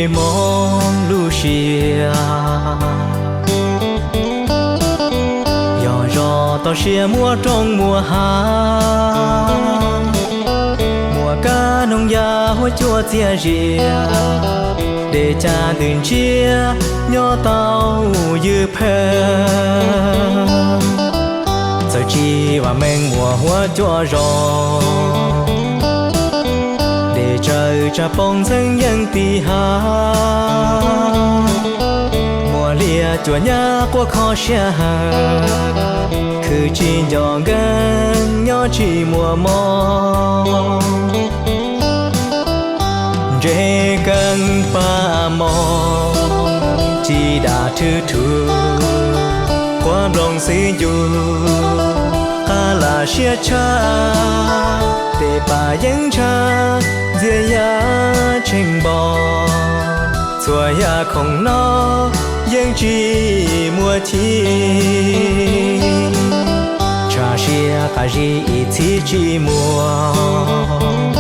Moog lub siab, yog zog toj siab muaj roob muaj hav, muaj kab noog yaj huab cua txias zias, dej caj ntws ntsiab nyob tau ywj phawj. Txawm tsi vam meej muaj huab cua zog, dej tsawv tsag poob ntxeev yeej tim hav. Muaj liaj cuam nyab quaj kho siab hawm, khwv tsis nco nkeeg nyob tsis muaj mob. Ntseg keeb pab moog ci dam thwb thwm, quab nploog xwb ncu qab lam siab tshaj, tej pam yeeb ntsha ntxias yaj tsheej npo, txhua yam khoom no yeej tsis muaj chim. Tshaj siab qab zib ib txhis tsis muaj,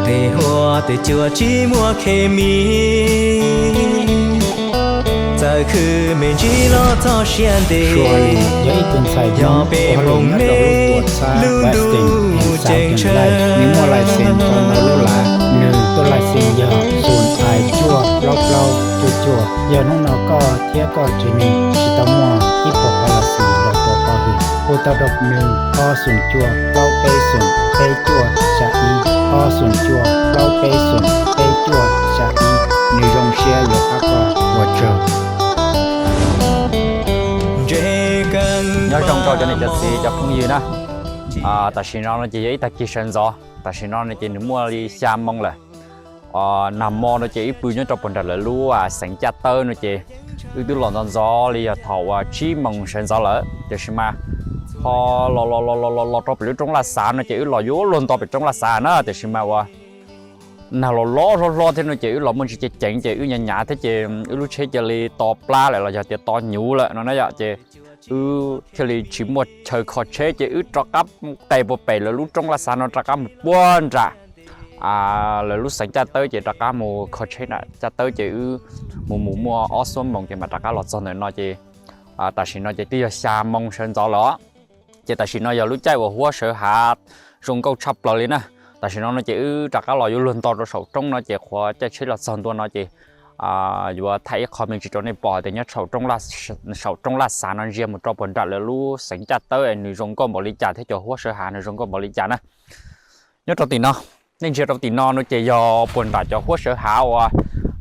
tej huab tej cua tsis muaj khes mis, txawm khwv me ntsib los txog siab ntev. Yog peb moog me lub ntuj tseem tsheej. Nws muaj license rau ntau lub lav, nws tuaj license yog xoom ais cuaj plaub plaub cuaj cuaj. Yog hnub no koj thiab koj tsev neeg tsis tau muaj ib puas phav license los tua pov hwm, hu tau rau nws ob xoom cuaj plaub peb xoom peb cuaj xya ib, ob xoom cuaj plaub peb xoom peb cuaj xya ib, nws zoo siab yuav pab koj ua tsaug. Nyob zoo rau cov niam cov txiv cov phooj ywg na. Tam sim no no ces yog ib tag kis sawv ntxov, tam sim no no ces nws muaj li xya moo lawm. Nag hmo no ces wb pw nyob rau puag nram lawv lub xeev caj tawb no ces wb twb los ntxov ntxov li yog thaum uas tsib moos sawv ntxov lawm, tiam sis mas ho los los los los los rau pem lub roob laj xav no ces wb los yuav luag nto pem roob laj xav na, tiam sis mas uas nag los los hlob hlob thiab no ces wb los muaj ntsis ceev ceev ces wb nyav nyav thiab ces wb lub tsheb cia li to plab lawm los yog tias to nyuv lawm no na yom. Ces wb thiaj li tsis muaj chaw kho tsheb ces wb rov qab qes puag pem lawv lub roob laj xav no rov qab mus puag nram lawv lub xeev caj tawb ces rov qab mus kho tsheb nram caj tawb ces wb mus mus muaj ob xuab moos ces mam rov qab los txog ntawm no ces tam sim no ces twb yog xya moo sawv ntxov lawm os. Ces tam sim no yog lub caij uas huab sawv hav zoo nkauj tshaj plaws li na. Tam sim no no ces wb rov qab los yuav luag nto rau saum roob no ces qhuav caij tsheb los txog ntua no ces yuav thaij ib qho me ntsis rau nej pom tias nyob saum roob laj xav no ntsia mus rau puag nram lawv lub xeev caj tawb es nws zoo nkauj npaum li cas thiab cov huab sawv hav nws zoo nkauj npaum li cas na. Nyob rau tim no, nej ntsia rau tim no no ces yog puag nram cov huab sawv hav uas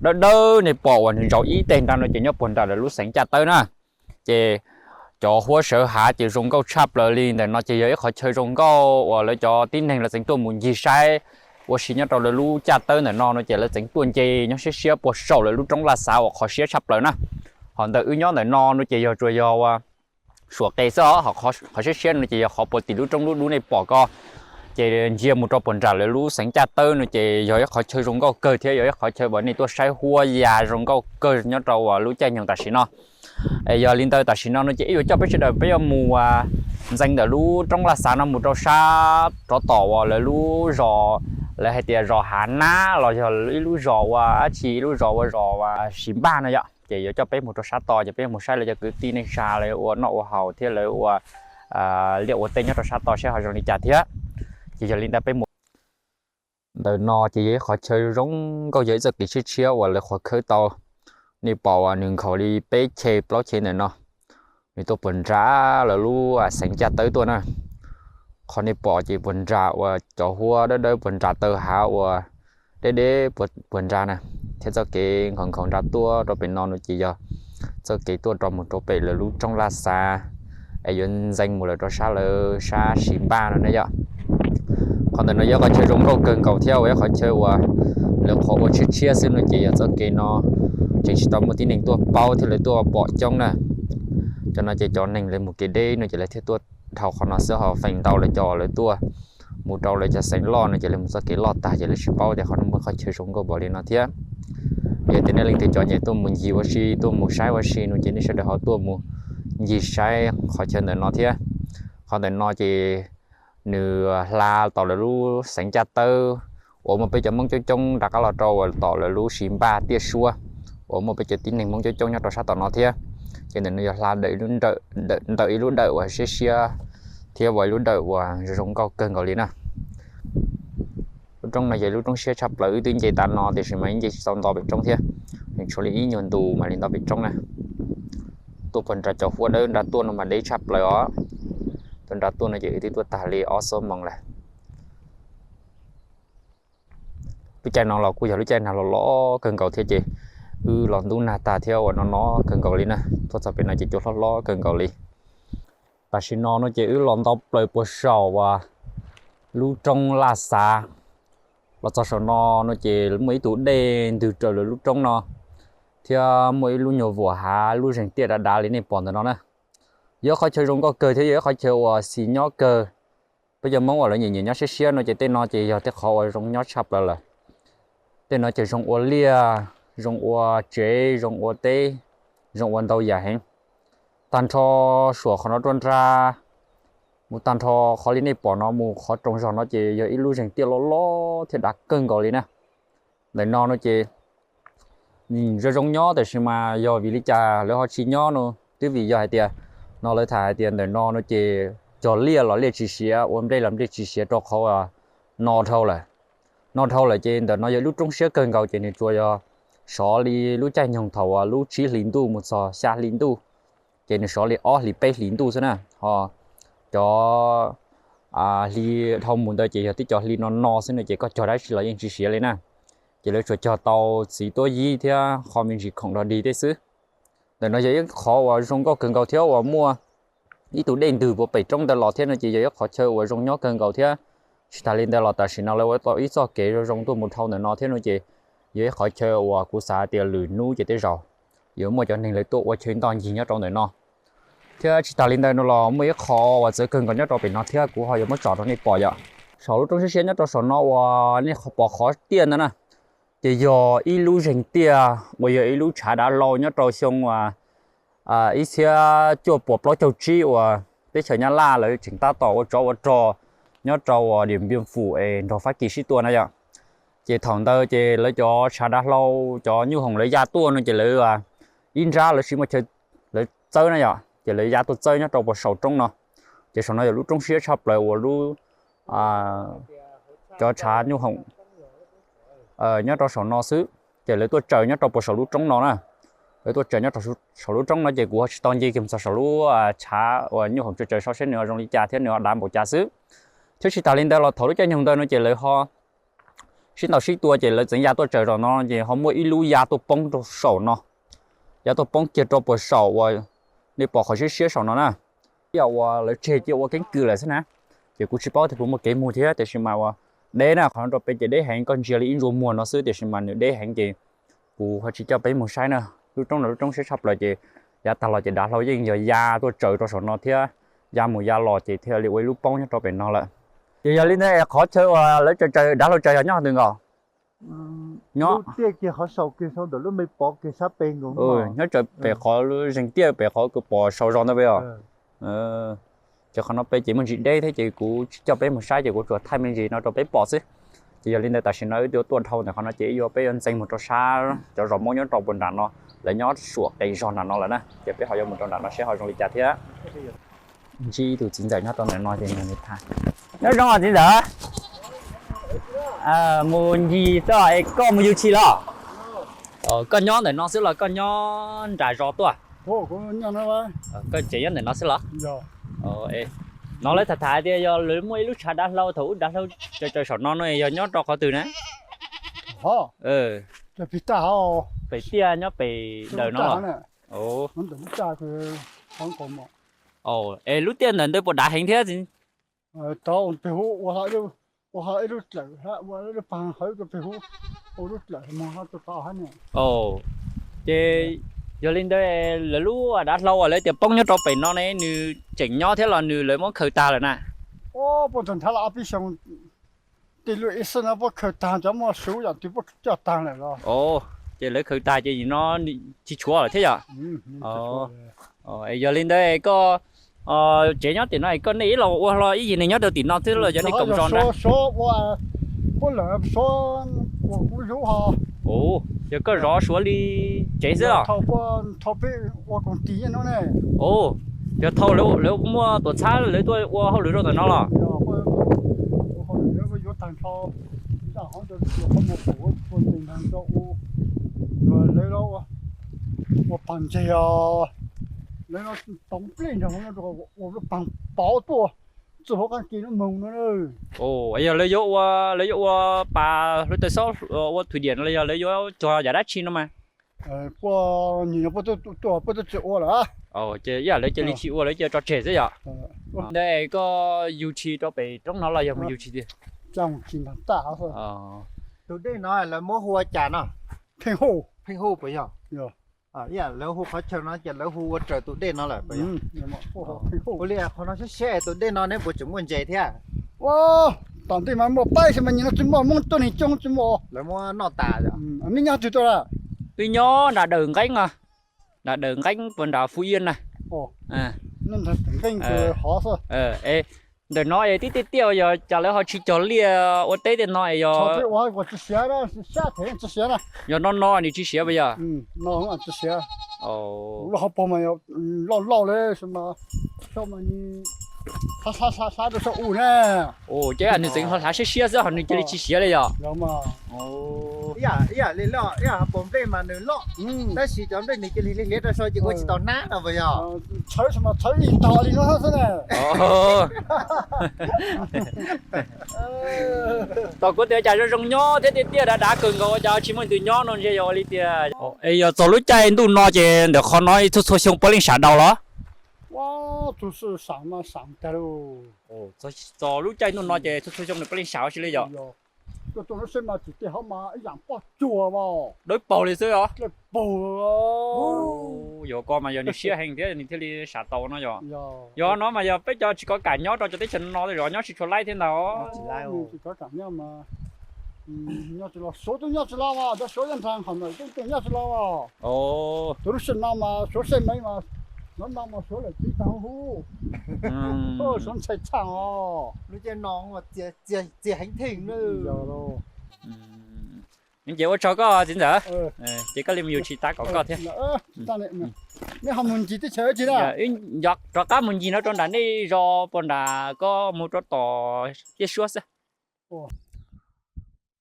dawb dawb nej pom uas nws ntsaus ib teg nrag no ces nyob puag nram lawv lub xeev caj tawb na. Ces cov huab sawv hav ces zoo nkauj tshaj plaws li. Ntawm no ces yog ib qhov chaw zoo nkauj uas lawv cov tib neeg lawv txeev tuaj mus ncig saib ua si nyob rau lawv lub caj tawb ntawm no no ces lawv txeev tuaj nce nyob siab siab puag saum lawv lub roob laj xav uas qhov siab tshaj plaws na. Ho ntawm wb nyob ntawm no no ces yog tsuas yog ua suam qe xwb os, qhov siab siab no ces yog qhov puag tim lub roob dub dub nej pom ko. Ces ntsia mus rau puag nram lawv lub xeev caj tawb no ces yog ib qhov chaw zoo nkauj kawg thiab yog ib qhov chaw uas nej tuaj saib huab ya zoo nkauj kawg nyob rau lub caij nyoog tam sim no. Es yog li ntawd tam sim no no ces ib yuav coj peb sawv daws peb yuav mus ntxeev ntawm lub roob laj xav no mus rau sab rov tom uas lawv lub zos, lawv hais tias zos Hav Nab los yog ib lub zos ua dab tsi, ib lub zos ua zos Siv Npaj no yom. Ces yuav coj peb mus rau sab tod ces peb yuav mus saib lawv cov kwv tij neej tsa lawv ua noj ua haus thiab lawv ua liaj ua teb nyob rau sab tod saib ho zoo li cas thiab. Ces yog li ntawd peb mus. Ntawm no ces yog ib qhov chaw zoo nkauj, yog ib txoj kev tshiab tshiab uas lawv qhuav khawb tau. Nej pom uas nws nkhaus li peb che plaub che ntawm no, nws tuaj puag nram lawv lub xeev caj tawb tuaj na. Qhov nej pom ces puag nram uas cov huab dawb dawb puag nram taw hav uas deb deb puag nrad na, thiab txoj kev nkhaus nkhaus nrad tuaj rau pem no no ces yog txoj kev tuaj rau mus rau pem lawv lub roob laj xav, es yuav ntxeev mus lawm rau sab lawv sab Siv Npaj no ne yom. Qhov ntawm no yog qhov chaw zoo nkauj kawg nkaus thiab uas yog qhov chaw uas lawv qhuav ua tshiab tshiab xwb no ces yog txoj kev no tseem tsis tau muaj tib neeg tuaj paub thiab lawv tuaj pom coob na. Cov no ces cov neeg lawv mus kev deb no ces lawv thiaj tuaj dhau qhov no xwb, ho feem ntau lawv cov lawv tuaj mus rau lawv cov xeev loj no ces lawv mus txoj kev loj tag ces lawv tsis paub tias qhov no muaj qhov chaw zoo nkauj npaum li no thiab. Yog tias nej leej twg cov nyem tuaj mus ncig ua si tuaj mus saib ua si no ces nej sawv daws ho tuaj mus ncig saib qhov chaw ntawm no thiab. Qhov ntawm no ces nws hla tau lawv lub xeev caj tawb uas muaj peb cov Hmoob coob coob rov qab los rau uas tom lawv lub siv npaj tiaj suab uas muaj peb cov tib neeg Hmoob coob coob nyob rau sab tom no thiab. Ces ntawm no yog hla ntawm ib lub dawm uas siab siab thiab uas ib lub dawm uas zoo zoo nkauj kawg nkaus li na. Lub roob no yog lub roob siab tshaj plaws, wb twb nce tas no tiam sis mas nce tsis tau nto pem roob thiab, tshuav li ib nyuag ntu mam li nto pem roob na. Tuaj puag nram cov huab dawb nram tuaj no mas deb tshaj plaws os. Tuaj nram tuaj no ces wb twb tuaj tag li ob xuab moos lawm. Lub caij no los kuj yog lub caij nag los los kawg nkaus thiab ces wb los ntub nag tag thiab uas no no kawg nkaus li na. Tuaj txog pem no ces cua hlob hlob kawg nkaus li. Tam sim no no ces wb los nto plaws puag saum uas lub roob Laj Xav. Los txog saum no no ces muaj ib tug dej ntws raws lawv lub roob no, thiab muaj ib lub nyuag vuam hav lub zeeg tiaj dav dav li nej pom ntawm no na. Yog ib qhov chaw zoo nkauj kawg thiab yog ib qhov chaw uas xis nyob kawg. Peb cov Hmoob uas lawv nyiam nyiam nyob siab siab no ces tej no ces yog tej qhov uas zoo nyob tshaj plaws lawm. Tej no ces zoo ua liaj, zoo ua tsev, zoo ua teb, zoo ua ntau yam heev. Tag nrho suam qhov no rau nra mus tag nrho qhov li nej pom no mus qhov roos zog no ces yog ib lub zeeg tiaj loj loj thiab dav kawg nkaus li na. Ntawm no no ces zoo zoo nyob tiam sis mas yog vim li cas lawv ho tsis nyob no twb vim yog hais tias no lawv tham hais tias ntawm no no ces cog liaj los liaj tsis siav, ua nplej los nplej tsis siav rau qhov no dhau lawm. No dhau lawm ces ntawm no yog lub roob siab kawg nkaus ces nws tsuas yog sov li lub caij nyoog thaum uas lub tsib hlis ntuj mus txog xya hli ntuj, ces nws sov li ob hlis peb hlis ntuj xwb na. Ho cov hli dhau mus ntawd ces yog tib cov hli no no xwb no ces koj cog dab tsi los yeej tsis siav li na. Ces lawv tsuas cog tau txiv tuab yib thiab qho me ntsis khoom dog dig tej xwb. Ntawm no yog ib qhov uas zoo nkauj kawg nkaus thiab uas muaj ib tug dej ntws puag pem roob ntawd los thiab no ces yog ib qhov chaw uas zoo nyob kawg nkaus thiab. Tsis tas li ntawd los tam sim no lawv ua tau ib txoj kev zoo zoo tuaj mus dhau ntawm no thiab no ces yog ib qhov chaw uas kuv xav tias lwm hnub ces tej zaum yuav muaj cov neeg lawv tuaj ua chaw ntoj ncig nyob rau ntawm no. Thiab tsis tas li ntawd no los muaj ib qho uas txawv kawg nkaus nyob rau pem no thiab kuv ho yuav muab tsom rau nej pom yom. Saum lub roob siab siab nyob rau saum no uas nej pom qhov tiaj ntawd na, ces yog ib lub zeeg tiaj uas yog ib lub tshav dav hlau nyob rau xyoo ib txhiab cuaj puas plaub caug tsib uas teb chaws Nyab Laj lawv tseem tab tom ua tsov ua rog nyob rau uas Điện Biên Phủ es nrog Fab Kis sib tua na yom. Ces thaum ntawd ces lawv cov tshav dav hlau, cov nyuj hoom lawv ya tuaj no ces lawv ib nrab lawv tsis muaj chaw lawv txawb na yom, ces lawv ya tuaj txawb nyob rau puag saum roob no. Ces saum no yog lub roob siab tshaj plaws uas lub cov tshav nyuj hoom nyob rau saum no xwb. Ces lawv tuaj tsaws nyob rau puag saum lub roob no na. Lawv tuaj tsaws nyob rau saum lub roob no ces kuv ho tsis tau nce kiag mus txog saum lub tshav uas nyuj hoom tsaws tsaws so seb nws ho zoo li cas thiab nws ho dav npaum cas xwb. Thiab tsis tas li ntawd los thaum lub caij nyoog ntawd no ces lawv ho sib ntaus sib tua ces lawv txeev ya tuaj tsaws saum no ces ho muaj ib lub ya tuaj poob rau saum no, ya tuaj poob kiag rau puag saum uas nej pom qhov siab siab saum no na. Ib yam uas lawv tseg cia ua keeb kwm lawm xwb na. Ces kuv tsis paub tias puas muaj kev mus thiab tiam sis mas uas deb na, qhov no rau pem ces deb heev, koj ntsia li ib ntsua muag no xwb tiam sis mas nws deb heev ces kuv ho tsis coj peb mus saib na. Lub roob no lub roob siab tshaj plaws ces yav tag los ces dav hlau yeej yog ya tuaj tsaws rau saum no thiab, ya mus ya los ces thiaj li ua ib lub poob nyob rau pem no lawm. Ces yog li ntawd es qhov chaw uas lawv tsaws tsaws dav hlau tsaws yog nyob qhov twg nkaus? Nyob tiaj kiag qhov saum kiag, ntawm lub me pov kiag sab pem nkaus. Nyob tsaws pem qhov zeeg tiaj pem qhov kws pom saum zos ntawd pem os. Ces qhov no pem ces muaj ntsis deb thiab ces kuv tsis coj peb mus saib ces kuv tsuas thaij me ntsis no rau peb pom xwb. Ces yog li ntawd tam sim no wb twb tuaj dhau ntawm qhov no ces wb yuav peb yuav ntxeev mus rau sab cov zos Hmoob nyob rau puag nram no, lawv nyob suam qe zog nram no lawm na, ces peb ho yuav mus rau nram no seb ho zoo li cas thiab. Ntsib ib tug txiv ntxawm nyob rau ntawm no ces nws tham. Nyob zoo os txiv ntxawm. Mus ncig xwb es koj mus yug tshis los? Koj nyob ntawm no xwb los koj nyob nram zos tuaj? Koj tseem nyob ntawm no xwb los? No lawv tham tham tias yog lawv muaj ib lub tshav dav hlau thaum ub dav hlau tsaws tsaws saum no no yog nyob rau qhov twg na? Pem tiaj nyob pem daws no los? Es lub tiaj ntawm ntawd puas dav heev thiab? Ces yog li ntawd lawv lub dav hlau uas lawv tias poob nyob rau pem no ne nws tseem nyob thiab los nws lawv muab khaws tag lawm na? Tej lub ib xwb no puab khaws tag, cov muaj suv yam twg puab coj tag lawm los. Ces lawv khaws tag ces nim no tsis tshuav lawm thiab yom? Yog li ntawd koj tsev nyob tim no es koj nej ib los ua hlo ib yig neeg nyob rau tim no xwb los yog nej koom zos nrad? Puab lawm Suav ua kuv zub ho. Ua, yog koj zov Suav li tsev xwb os? Thauj puab, thauj peb ua koom tis no ne. Ua, yog thauj lawv muaj tuam txhab lawv tuaj ua hauj lwm rau ntawm no los? Yuav tag nrho, ua ntej nrog rau ua, lawv ua pag ntseg os, lawv no tau nplej nrog ua pag pov tuaj txug hauv qab ke no moog no. Yog lawv yuav ua, lawv yuav ua pas hlwb taws xob ua thwm diam no los yog lawv yuav cog yam dab tsi no mas? Puab, puab twb tsis ua lawm. Ces ib yam lawv cia li tsis ua lawv cia tso tseg xwb yom? Ntawd koj yug tshis rau pem roob no los yog mus yug tshis tiag? Tus dej no lawv muab hu ua cas no? Pheej hu puas yog? Ib yam lawv hu qhov chaw no ces lawv hu ua raws tus dej no lawm puas yog? Ua li qhov no siab siab es tus dej no neb puas tseem muaj ntses thiab? Tom ntej mas muaj paib xwb mas nyem no tsis muaj, Hmoob tuaj neeg coob tsis muaj. Lawv muab noj tas. Neb nyob twg tuaj lawm? Wb nyob nram Dawm Nqeeb, nram Dawm Nqeeb puag nram Fuj Iab na. Ntawm no es tib tiaj tiaj yog cas lawv ho tsis cog liaj ua teb tej no es yog? Yog no no nws tsis siav puas yog? Loj hauv pag mas loj loj li mas, hlab hlab rau saum u na. Ces nws txeev hlav siab siab xwb ho nws cia li tsis siav li yog? Ib yam li loj, ib yam hauv paus nplej mas nws loj, tab sis cov nplej nws cia li hliav hliav rau saud ces ua tsis tau hnab no puas yog? Txhawv mas txhawv ib tog li no xwb na. Tom kuv tias cas zoo zoo nyob thiab tiaj tiaj dav dav kawg nkaus ua cas tsis muaj leej twg nyob no ntshe yog ua li tias. Es yog txog lub caij ntuj no ces ntawm qhov no ib txhua txhua xyoo puav leej sam daus los? Txog lub caij ntuj no ces txhua txhua xyoo nws puav leej sam ua si li yom? Dawb paug li xwb os. Yog ko mas yog nws siab heev thiab nws thiaj li sam tau no yog? Yog no mas yog peb cov tsis kov kam nyob rau cov teb chaws no tej zaum nyob tsis tshua laib thiab ntag. Nyob tsis los, Suav twb nyob tsis los, Suav nyob nrag qhov ntawd twb nyob tsis los. Tus lub sij no mas Suav sej me mas, no no mas Suav lawm txiv tag huv, Suav ntshai tshaj os. Lub caij no txias heev theej. Ces ua tsaug koj txiv ntxawm, ces koj li mus yug tshis tas kom koj thiab. Neb ho mus ncig teb chaws tsi na? Wb rov qab mus ncig no rau nram nej zos puas nram koj mus rau tom tiaj suab xwb.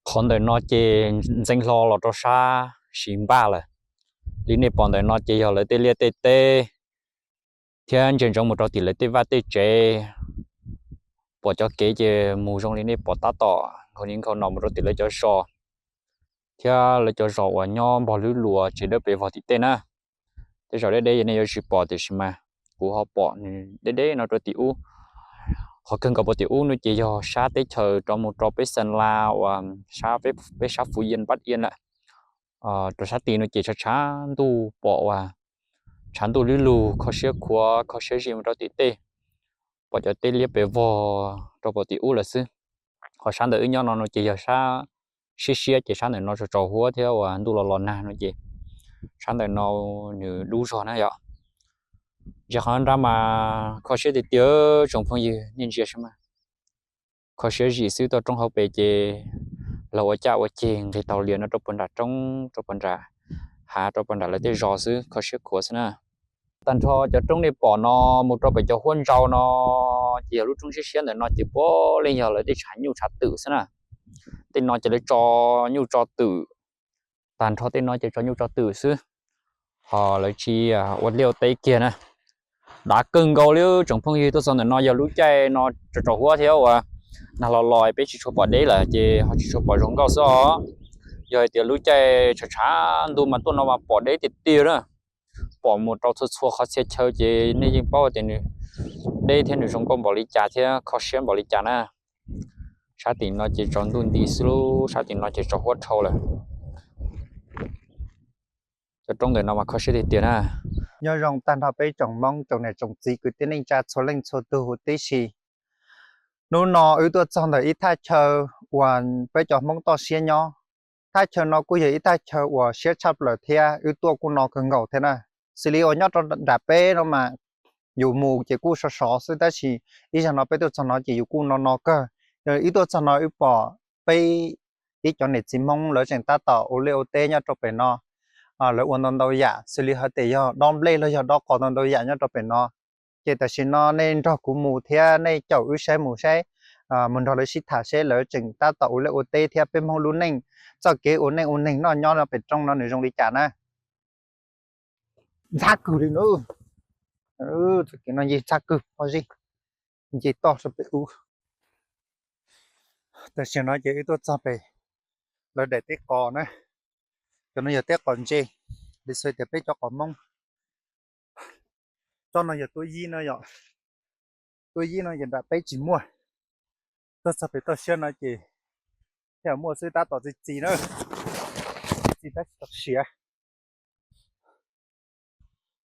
Qhov ntawm no ces ntxeev hlo los rau sab Siv Npaj lawm. Li nej pom ntawm no ces yog lawv tej liaj tej teb thiab ntsia ntsoov mus rau tim lawv tej vaj tej tsev. Pom cov kev ces mus zoo li nej pom tab tom nkaus li nkaus no mus rau tim lawv cov zos, thiab lawv cov zos uas nyob npog lub luas tsev dawb pes vog tim tej na. Tej zaum deb deb nej yuav tsis pom tiam sis mas kuv ho pom nws deb deb no rau tim ub. Qhov kawg nkaus puag tim ub no ces yog sab teb chaws rov mus rau peb Xeem Las uas sab, peb sab Fuj Iab Npab Iab lawm. Rau sab tid no ces tshav tshav ntuj pom uas tshav ntuj lub lug kho siab khuav kho siab zim mus rau tim tej, pom cov teb liab pes vog rau puag tim ub lawm xwb. Ho sab ntawm wb nyob no no ces yog sab siab siab ces sab ntawm no tsaus tsaus huab thiab uas ntuj los los nag no ces sab ntawm no nws dub zog na yom. Ntsia qhov nrab mas kho siab tiag tiag tsoom phooj ywg nej ntsia saib mas. Kho siab zim xwb, toj roob hauv pes ces los ua caj ua ceg nqis taug lias no rau puag nram roob, rau puag nram hav, rau puag nram lawv tej zos xwb, kho siab khuav xwb na. Tag nrho cov roob nej pom no mus rau pem cov huab ntsau no ces yog lub roob siab siab ntawm no ces puav leej yog lawv tej tshav nyuj tshav twm xwb na. Tej no ces lawv tso nyuj tso twm, tag nrho tej no ces tso nyuj tso twm xwb, ho lawv tsis ua liaj ua teb kiag na. Dav kawg nkaus li tsoom phooj ywg, tuaj txog ntawm no yog lub caij no tsaus tsaus huab thiab uas nag los los peb tsis tshua pom deb lawm ces ho tsis tshua pom zoo nkauj xwb os. Yog hais tias lub caij tshav tshav ntuj mas tuaj no mas pom deb tiag tiag na. Pom mus rau txhua txhua qhov txhia chaw ces nej yeej paub tias nws deb thiab nws zoo nkauj npaum li cas thiab kho siab npaum li cas na. Sab tim no ces tsaus ntuj nti xwb, lub sab tim no ces tsaus huab dhau lawm. Cov roob ntawm no mas kho siab tiag tiag na. Nyob zoo tag nrho peb tsoom Hmoob tsoom niam tsoom txiv kwv tij neej tsa txhua leej txhua tug huv tib si. Hnub no wb tuaj txog ntawm ib thaj chaw uas peb cov Hmoob toj siab nyob. Thaj chaw no kuj yog ib thaj chaw uas siab tshaj plaws thiab wb tuaj kuj no kawg nkaus thiab na. Xws li uas nyob rau nram peb no mas yus mus ces kuj sov sov xwb, tab sis ib zaug no peb tuaj txog no ces yus kuj no no kawg. Wb tuaj txog no wb pom peb ib cov niam txiv Hmoob lawv tseem tab tom ua liaj ua teb nyob rau pem no. Lawv ua ntau ntau yam xws li hais tias yog dob nplej los yog dob qos ntau ntau yam nyob rau pem no. Ces tam sim no nej nrog kuv mus thiab nej caum wb saib mus saib, mus nrog lawv sib tham seb lawv tseem tab tom ua liaj ua teb thiab peb Hmoob lub neej, txoj kev ua neej ua neeg noj nyob no pem roob no nws zoo li cas na. Ntxhab kawg li na. Txoj kev no nce ntxhab kawg pob zeb, nce toj rau pem ub. Tam sim no ces wb tuaj txog pem lawv daim teb qos na. Cov no yog teb qos ntse, li xws tias peb cov qos Hmoob. Tsob no yog tuab yib no yom. Tuab yib no ces nram peb tsis muaj. Tuaj txog pem toj siab no ces thiaj muaj xwb, tab tom txi txiv na. Txi tab tsis tau siav.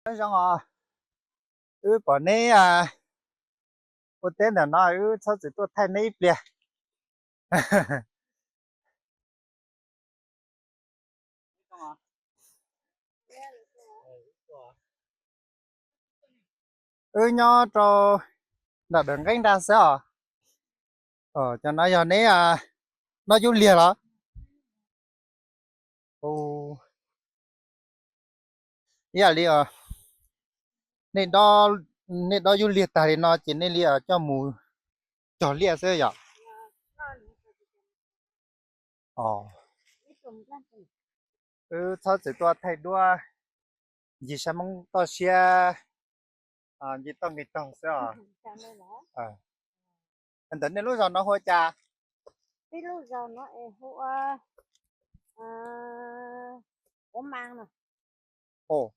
Nyob zoo os, wb pom neb ua teb ntawm no wb txhob txwm tuaj thaij neb ib pliag. Wb nyob rau nram dawm nqeeb nrag xwb os. Cov no yog neb dob yub liag los? Ib yam li nej dob yub liag tag li no ces nej li coj mus cog liaj xwb yom? Wb txhob txwm tuaj thaij duab ncig sab Hmoob toj siab, ncig toj nqis taug xwb os. Ntawm nej lub zos no hu ua cas? Peb lub zos no es hu ua Quav Ma no.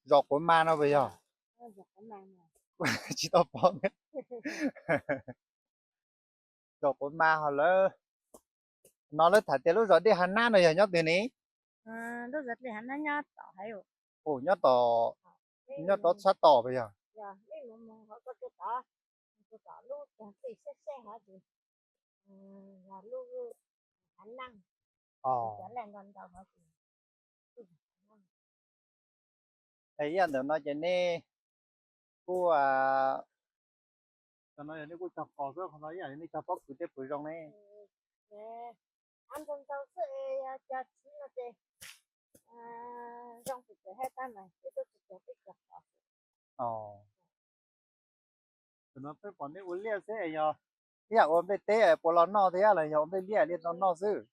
Zos Quav Ma no puas yog? Tsis tau pom. Zos Quav Ma ho lawm. No lawv tham tias lub zos Dej Hav Nab no yog nyob twg ne? Lub zos Dej Hav Nab nyob tom, nyob tom, nyob tom tshab tom puas yog? Es ib yam ntawm no ces nej kuj, cov no yog nej kuj cog qos xwb, qhov no ib yam li nej cog pob kws tej puas zoo ne? Ntau ntau xwb, cog txiv no ces zoo pes tsawg hab tab mas peb tuaj tsis cog, peb cog qos. Tam no peb pom nej ua liaj xwb es yog ib yam ua nplej teb puas los noj thiab los yog ua nplej liaj li no noj xwb?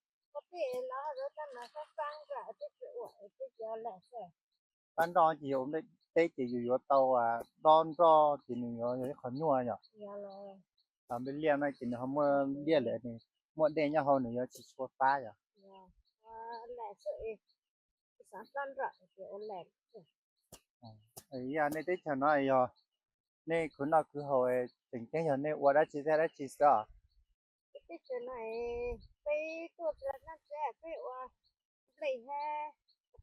Pab nroj ces yog ua nplej teb ces yus yuav tau dob nroj ces nws yuav yog ib qho nyuaj yom. Nplej liaj no ces nws ho muaj liaj lawm, nws muaj dej nyob hauv nws yuav tsis tshua fab yom. Ib yam nej teb chaws no yog nej khwv noj khwv haus tseem ceeb yog nej ua dab tsi thiab dab tsi xwb os? Teb chaws no peb tuaj tsis noj tsev, peb ua nplej hab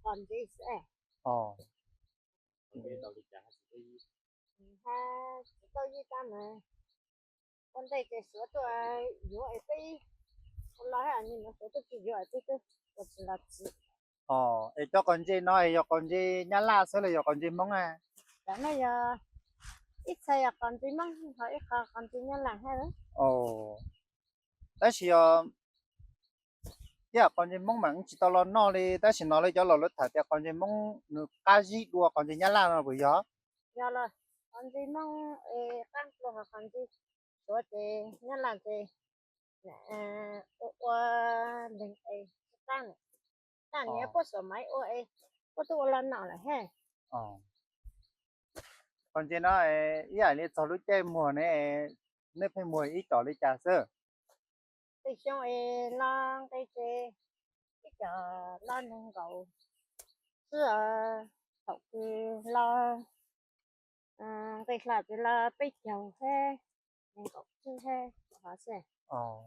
qos ntses xwb. Hab tsis tau yij tab mas ua ntej ces suav tuaj yuav es peb ua los hab, nim no suav tuaj tsis yuav es peb twb ua tsis los txiv. Es cov qos ntses no yog qos ntses Nyab Laj xwb los yog qos ntses Hmoob a? Tam no yog ib txhia yog qos ntses Hmoob ho ib qho qos ntses Nyab Laj hab. Tab sis yog ib yam qos ntses Hmoob mas tsis tau los noj li, tab sis no lawv cov laus lawv tham tias qos ntses Hmoob nws qab zib dua qos ntses Nyab Laj no puas yog? Yog los, qos ntses Hmoob es qab dlua qos ntses suav ces Nyab Laj ces ua ua leeg es tsis qab, tab sis puab xuam maiv ua es puab twb ua los noj lawm hab. Qos ntses no ib yam li txog lub caij muag ne, nej pheej muag ib com li cas xwb? Tej xyoo es los nqi ces ib com los nees nkaum xwb, thaum kws los nqi hla ces los peb caug hab, nees nkaum xwb hab.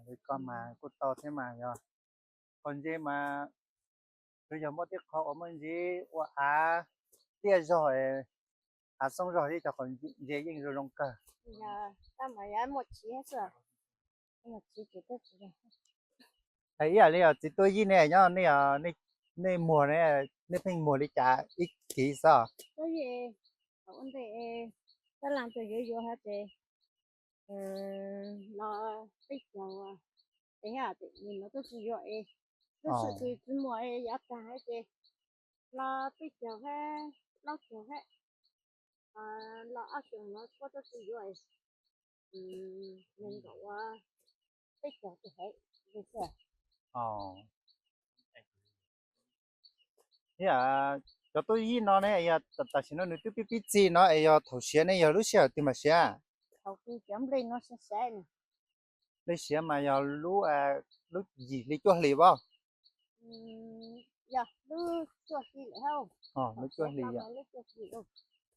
Li koj mas kuj tau thiab mas yog qos ntses mas twb yog muaj tej qhov uas muaj ntsis ua av tiaj zog, av xoob zog, ib cov qos ntses yeej zoo zoo kawg. Ib yam li txiv tuab yij ne nyob, nej muag ne, nej pheej muag li cas ib kiv xwb? Tuab yij ua ntej sab laj tuaj yuav yuav hab ces los peb caug, es nim no tuaj tsis yuav es, lub sij hawm tsis muaj es yav tag ces los peb caug thiab plaub caug thiab, los ob xyoos no puab tuaj tsis yuav es, nws nkaum ua peb caug tus hev. Yog cov tub yib no ne, yog tam sim no nws twb pib pib txig no es yog thaum siav ne yog lub sij hawm twg mas siav? Thaum twg cov nplej no siav, nplej siav mas yog lub, lub yim hli cuaj hli pab? Yog lub cuaj hli lawm. Lub cuaj hli yom.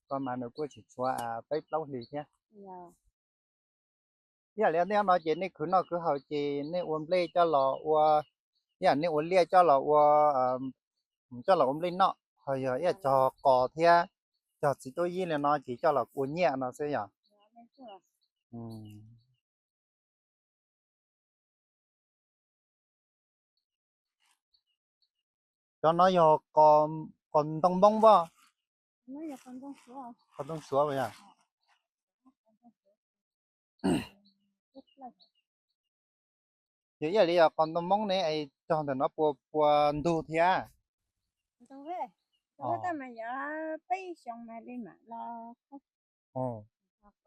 Koj mas nws kuj tseem tshuav peb plaub hli thiab. Ib yam li nej no ces nej khwv noj khwv haus ces nej ua nplej coj los ua, ib yam nej ua liaj coj los ua, coj los ua nplej noj, ho yog ib yam cog qos thiab cog txiv tub yib li no ces coj los ua nyiaj no xwb yom. Cov no yog qos ntoo Hmoob pab? Qos ntoo Suav yog. Yog ib yam li yog qos ntoo Hmoob ne es cog ntawm no puas puas ntug thiab?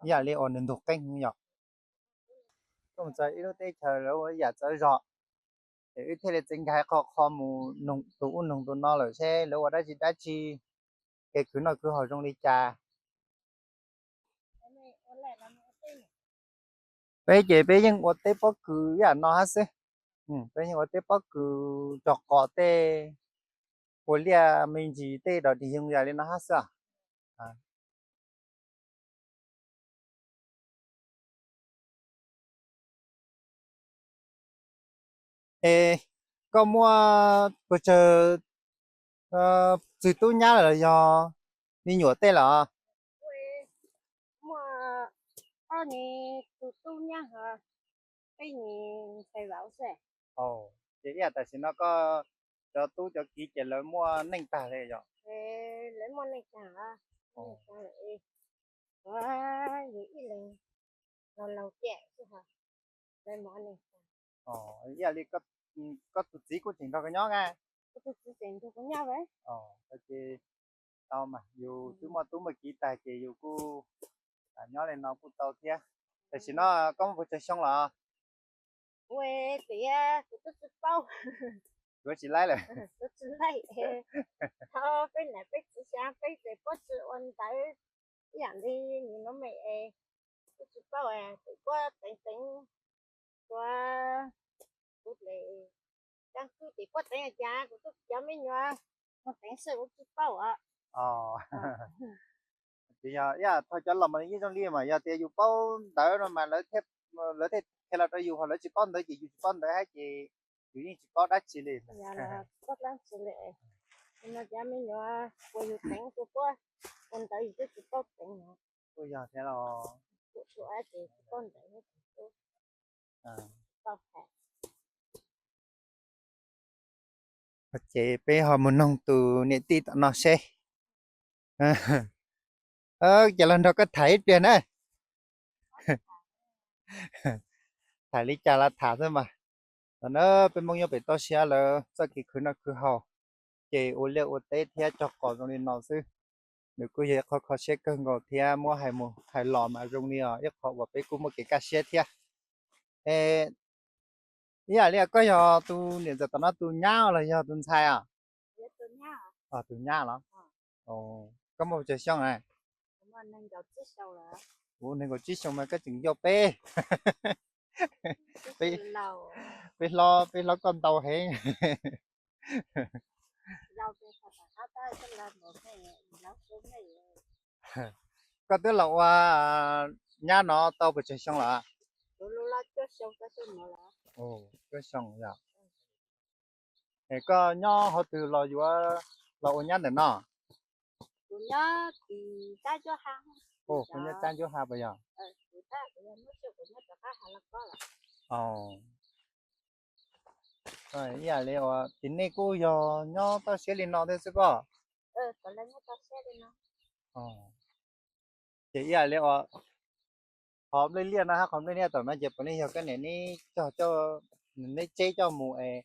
Ib yam li uas nws ntug qeeb yom. Koj mus txog ib lub teb chaws lawv ua ib yam txawv zog, es wb thiaj li txeev nkag qhov qho mus noog tus ub noog tus no lawm seb lawv ua dab tsi dab tsi, kev khwv noj khwv haus zoo li cas. Peb ces peb yeej ua teb pob kws ib yam no hab xwb. Peb yeej ua teb pob kws, cog qos tej, ua liaj me ntsis tej dog dig yoog yam li no hab xwb. Es koj muaj puas tsawg txwg tub nyab lawm los yog me nyuam tej lawm? Muaj ob tug tub nyab, peb ntxhais vauv xwb. Ces ib yam tam sim no koj cov tub cov kiv ces lawv muaj neej tag li yom? Lawv muaj neej tag, yus ib leeg laus laus cem xwb, lawv muaj neej tag. Ib yam li koj tus txiv kuj tseem nrog koj nyob na? Kuv tus txiv tseem nrog kuv nyob. Ces tau mas, yus twb muaj tub muaj kiv tag ces yus kuj nyob li no kuj tau thiab. Tam sim no koj muaj puas tsawg xyoo lawm? Kuv tias kuv twb tsis paub. Yuav tsis laib lawm. Kuv tsis laib. Thaum peb niam peb txiv xyov peb ces puab tsis ua ntawv ib yam li nim no me es, kuv tsis paub es puab teev teev ua, kuv le, cov kwv tij puab teev cas kuv twb cov me nyuam mus teev xwb kuv tsis paub os. Ces yog ib yam thaum cov laus mas yeej zoo li mas yog tias yus paub ntawv no mas lawv thiaj qhia los rau yus, ho lawv tsis paub ntawv ces yus tsis paub ntawv hab ces yus yeej tsis paub dab tsi li. Paub dab tsi li. No cov me nyuam uas yus teev rau puab ua ntawv yus twb tsis paub teev. Kuj yog thiab los. Tsis paub ntawv. Ces peb ho mus noog tus niam tij tom no seb. Ces los nrog koj tham ib pliag na. Tham li cas los tham xwb mas. Tam no peb Hmoob nyob pem toj siab lawv txoj kev khwv noj khwv haus, ces ua liaj ua teb thiab cog qos zoo li no xwb. Nws kuj yog ib qho kho siab kawg nkaus thiab muab hais mus hais los mas zoo li os ib qho uas peb kuj muaj kev kaj siab thiab. Es ib yam li koj yog tus niam ntxawm tom no tus nyab los yog tus ntxhais os? Tus nyab los? Koj muaj tsawg xyoo? Kuv nees nkaum tsib xyoo mas koj tseem yau peb. Peb hlob, peb hlob koj ntau heev. Koj twb los ua nyab no tau puas tsawg xyoo lawm? Cuaj xyoo yom. Es koj nyob hauv twg los yuav los ua nyab ntawm no? Kuv nyob Tsab Ncub Hab puas yog? Ib yam li uas tim nej kuj yog nyob toj siab li no thiab xwb pob? Ces ib yam li uas qhov nplej liaj no hab qhov nplej liaj tom no ces puav leej yog koj niam neb cog coj neb tseb coj mus es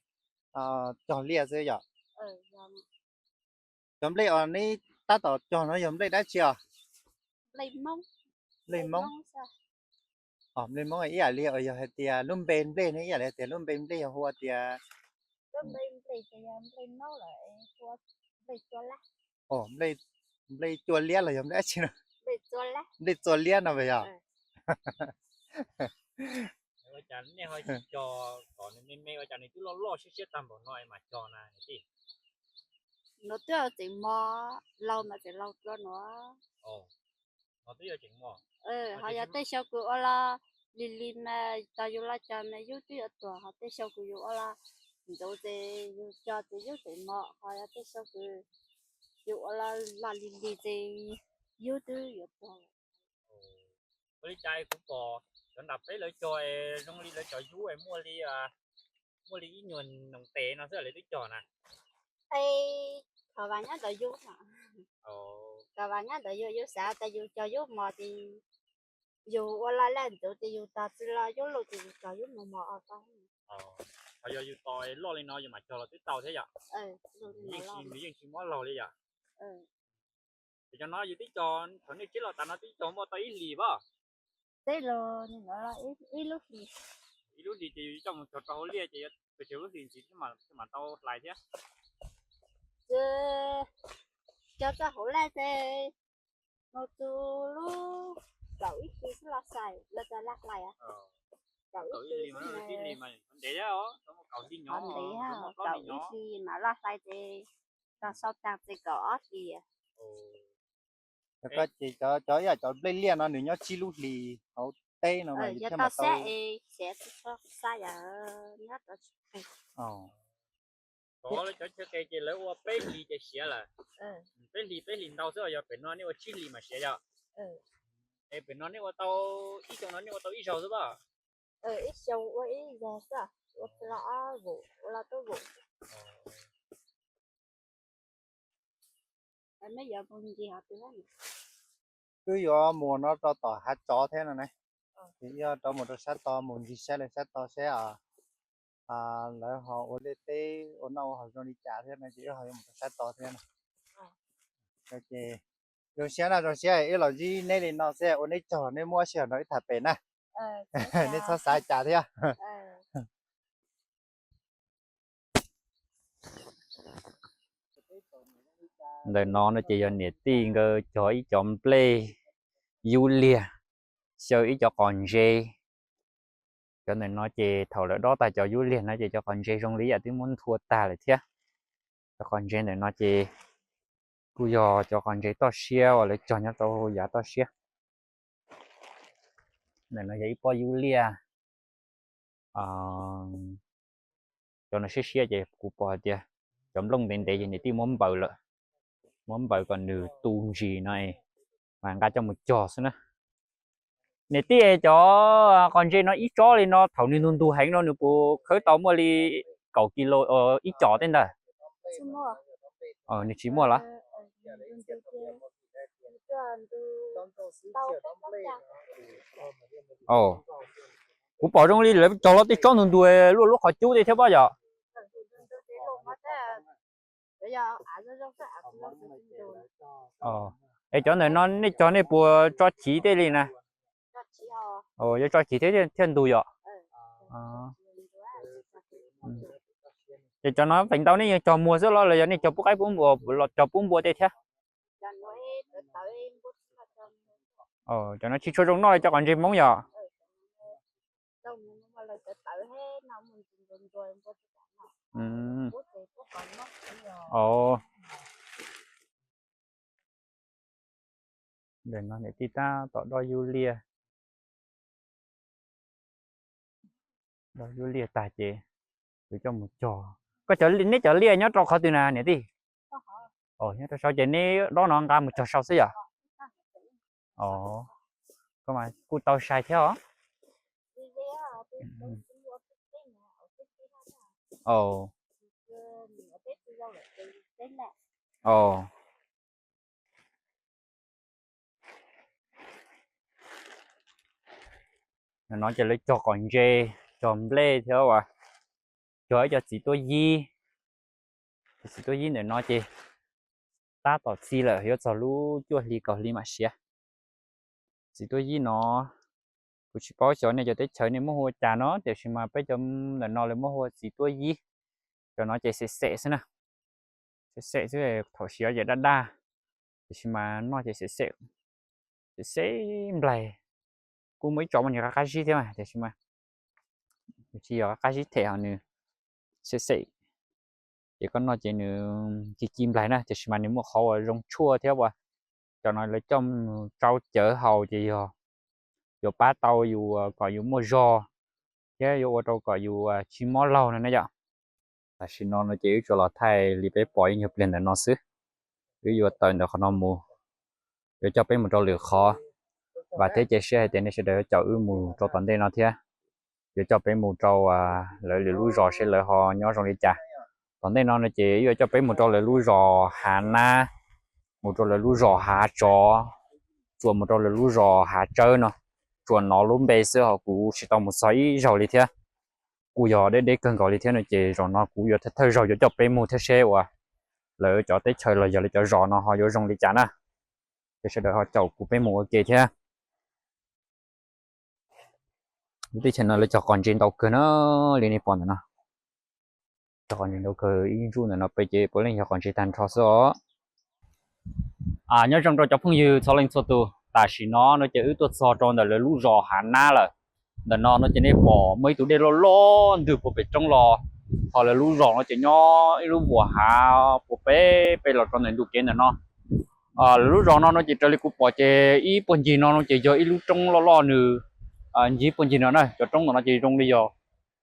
cog liaj xwb yom? Cov nplej uas neb tab tom cog no yog nplej dab tsi os? Nplej Hmoob. Nplej Hmoob ib yam li uas yog hais tias lub npe nplej ne, ib yam li hais tias lub npe nplej yog hu ua tias nplej cua liab los yog nplej dab tsi no? Nplej txua liab no mas yog. Ua cas nej ho tsis cog kom nws me me, ua cas nws twb loj loj siab siab tag npaum no es mam cog na niam tij? Nws twb tseem mos, laus mas tseem laus dua no. Ho yog tej xyoo kws ua los lig lig mas tau yus los cog mas yub twb yuav tuag, ho tej xyoo kws yus ua los ntxuv ces yus cog ces yub tseem mos, ho yog tej xyoo kws yus ua los los lig lig ces yub twb yuav tuag. Ua li cas kuv pom cov nram peb lawv cog zoo li lawv cov yub es muaj li, muaj li ib nyuag noog tes no xwb lawv twb cog na. Qhov vas nyob ntawm yus, qhov vas nyob ntawm yus, yus xav tas yus cog yub mos ces yus ua los laj ntxuv ces yus tos txij los yub luj ces yus cog yub mos mos os tau. Ho yog yus tos loj li no yus mam cog los twb tau thiab yom? Nws yeej tsis mob laug li yom? Ces cov no yus twb cog, thaum nej tseb los tas no twb cog muaj tau ib hlis pab? Ib lub hlis ces yus coj mus cog rau hauv liaj ces yuav pes tsawg lub hlis ntxiv thiaj mam tau hlais thiab? Cog rau hauv liaj ces mus txog lub kaum ib hlis xwb los xais los txog laj hlais. Kaum ib hlis mas ntev, kaum hlis nyob, kaum ib hlis mas laj hlais ces txog sau tas ces kaum ob hlis. Ces cov ib yam cov nplej liaj no nws nyob tsib lub hlis hauv teb no mas yus thiaj mam tau. Cov chaw qis ces lawv ua peb hlis ces siav lawm. Peb hlis peb hlis ntau xwb, yog pem no nej ua tsib hlis mas siav yom? Es pem no nej ua tau ib xyoo no nej ua tau ib zaug xwb pab? Ib xyoo ua ib zaug xwb, ua los ob vum, ua los tub vum. Wb yuav mus no rau tom hav tsov thiab no na. Ces wb rov mus rau sab tod mus ncig saib lawv sab tod seb lawv ho ua liaj teb ua noj ua haus zoo li cas thiab no ces wb ho yuav mus rau sab tod thiab no. Ces zoo siab na, zoo siab wb los ntsib neb li no xwb, ua neb tsaug, neb muab sij hawm nrog wb tham pem na. Neb txhob xav cas thiab. Ntawm no no ces yog niam tij nkawd cog ib cov nplej yub liag, xyaw ib cov qos ntse. Cov ntawm no ces thaum lawv dob tag cov yub liag no ces cov qos ntse zoo li yam twb muab nthua tag lawm thiab. Cov qos ntse ntawm no ces kuj yog cov qos ntse toj siab uas lawv cog nyob rau yav toj siab. Ntawm no yog ib pob yub liaj. Cov no siab siab ces kuv pom hais tias cov nplooj ntev ntev ces niam tij muab npaws lawm, muab npaws kom nws tu ntsis no mas nqa coj mus cog xwb na. Niam tij, cov qos ntse no ib tsob li no thaum nws ntug ntug heev no nws puas khawb tau muaj li kaum kis lus ib com tej ntawd? Nws tsis muaj los? Kuv pom zoo li lawv cog los tej tsob ntug ntug luaj lub qhov cub tej thiab pab yom. Es cov ntawm no nej cog nej puas tso chiv tej li na? Yog tso chiv thiab thiaj ntug yom? Ces cov no feem ntau nej yeej cog muag xwb los los yog nej cog pub qaib pub npua, cog pub npua tej thiab? Cov no tsis tshua zoo noj li cov qos ntse Hmoob yom? Ntawm no niam tij tab tom dob yub liaj, dob yub liaj tag ces yuav coj mus cog. Koj cov, neb cov liaj nyob rau qhov twg na niam tij? Nyob rau saud ces neb dob no nqa mus cog saud xwb yom? Koj mas kuj tau sai thiab os. No ces lawv cog qos ntse, cog nplej thiab as. yog ib co txiv tuab yib. Txiv tuab yib ntawm no ces tab tom txi lawm, yuav txog lub cuaj hli kaum hli mam siav. Txiv tuab yib no kuv tsis paub xyov nej cov teb chaws nej muab hu ua cas no, tiam sis mas peb cov ntawm no lawv muab hu ua txiv tuab yib. Cov no ces xem xem xwb na, xem xem xwb, thaum siav ces daj daj, tiam sis mas noj ces xem xem, xem xem nplaig. Kuj muaj ib co mas nws qab qab zib thiab mas tiam sis mas nws tsis yog qab qab zib them, ho nws xem xem, ces koj noj ces nws ci ci nplaig na, tiam sis mas nws muaj qhov uas zoo tshuaj thiab uas cov no lawv coj mus tsau cawv haus ces yog yuav pab tau yus kom yus muaj zog thiab yuav ua rau kom yus tsis mob laug no na yom. Tam sim no no ces wb tsuas los thaij li peb pom ib nyuag pliag ntawm no xwb. Wb yuav tawm ntawm qhov no mus, yuav coj peb mus rau lwm qhov. Vam thiab cia siab hais tias nej sawv daws yuav caum wb mus rau tom ntej no thiab. Yuav coj peb mus rau lawv lwm lub zos seb lawv ho nyob zoo li cas. Tom ntej no no ces wb yuav coj peb mus rau lawv lub zos Hav Nab, mus rau lawv lub zos Hav Tsov, txuas mus rau lawv lub zos Hav Tsawb no. Tsuas hnov lub npe xwb ho kuv tsis tau mus txog ib zaug li thiab. Kuj yog deb deb kawg nkaus li thiab no ces zaum no kuv yuav thawj thawj zaug yuav coj peb mus thiab seb uas lawv cov teb chaws los yog lawv cov zos no ho yuav zoo li cas na. Ces sawv daws ho caum kuv peb mus ua ke thiab. Lub teb chaws no lawv cog qos ntses ntau kawg na, li nej pom ntawm no. Cog qos ntses ntau kawg, ib ntsuj ntawm no pem ces puav leej yog qos ntses tag nrho xwb os. Nyob zoo rau cov phooj ywg txhua leej txhua tus, tam sim no no ces wb tuaj txog rau ntawm lawv lub zos Hav Nab lawm. Ntawm no no ces nej pom muaj ib tug dej loj loj ntws puag pem roob los, ho lawv lub zos no ces nyob ib lub vuas hav puag pem pem los rau ntawm ntug kev ntawm no. Lawv lub zos no no ces raws li kuv pom ces ib puag ncig no no ces yog ib lub roob loj loj nws ncig puag ncig no na. Cov roob ntawm no ces zoo li yog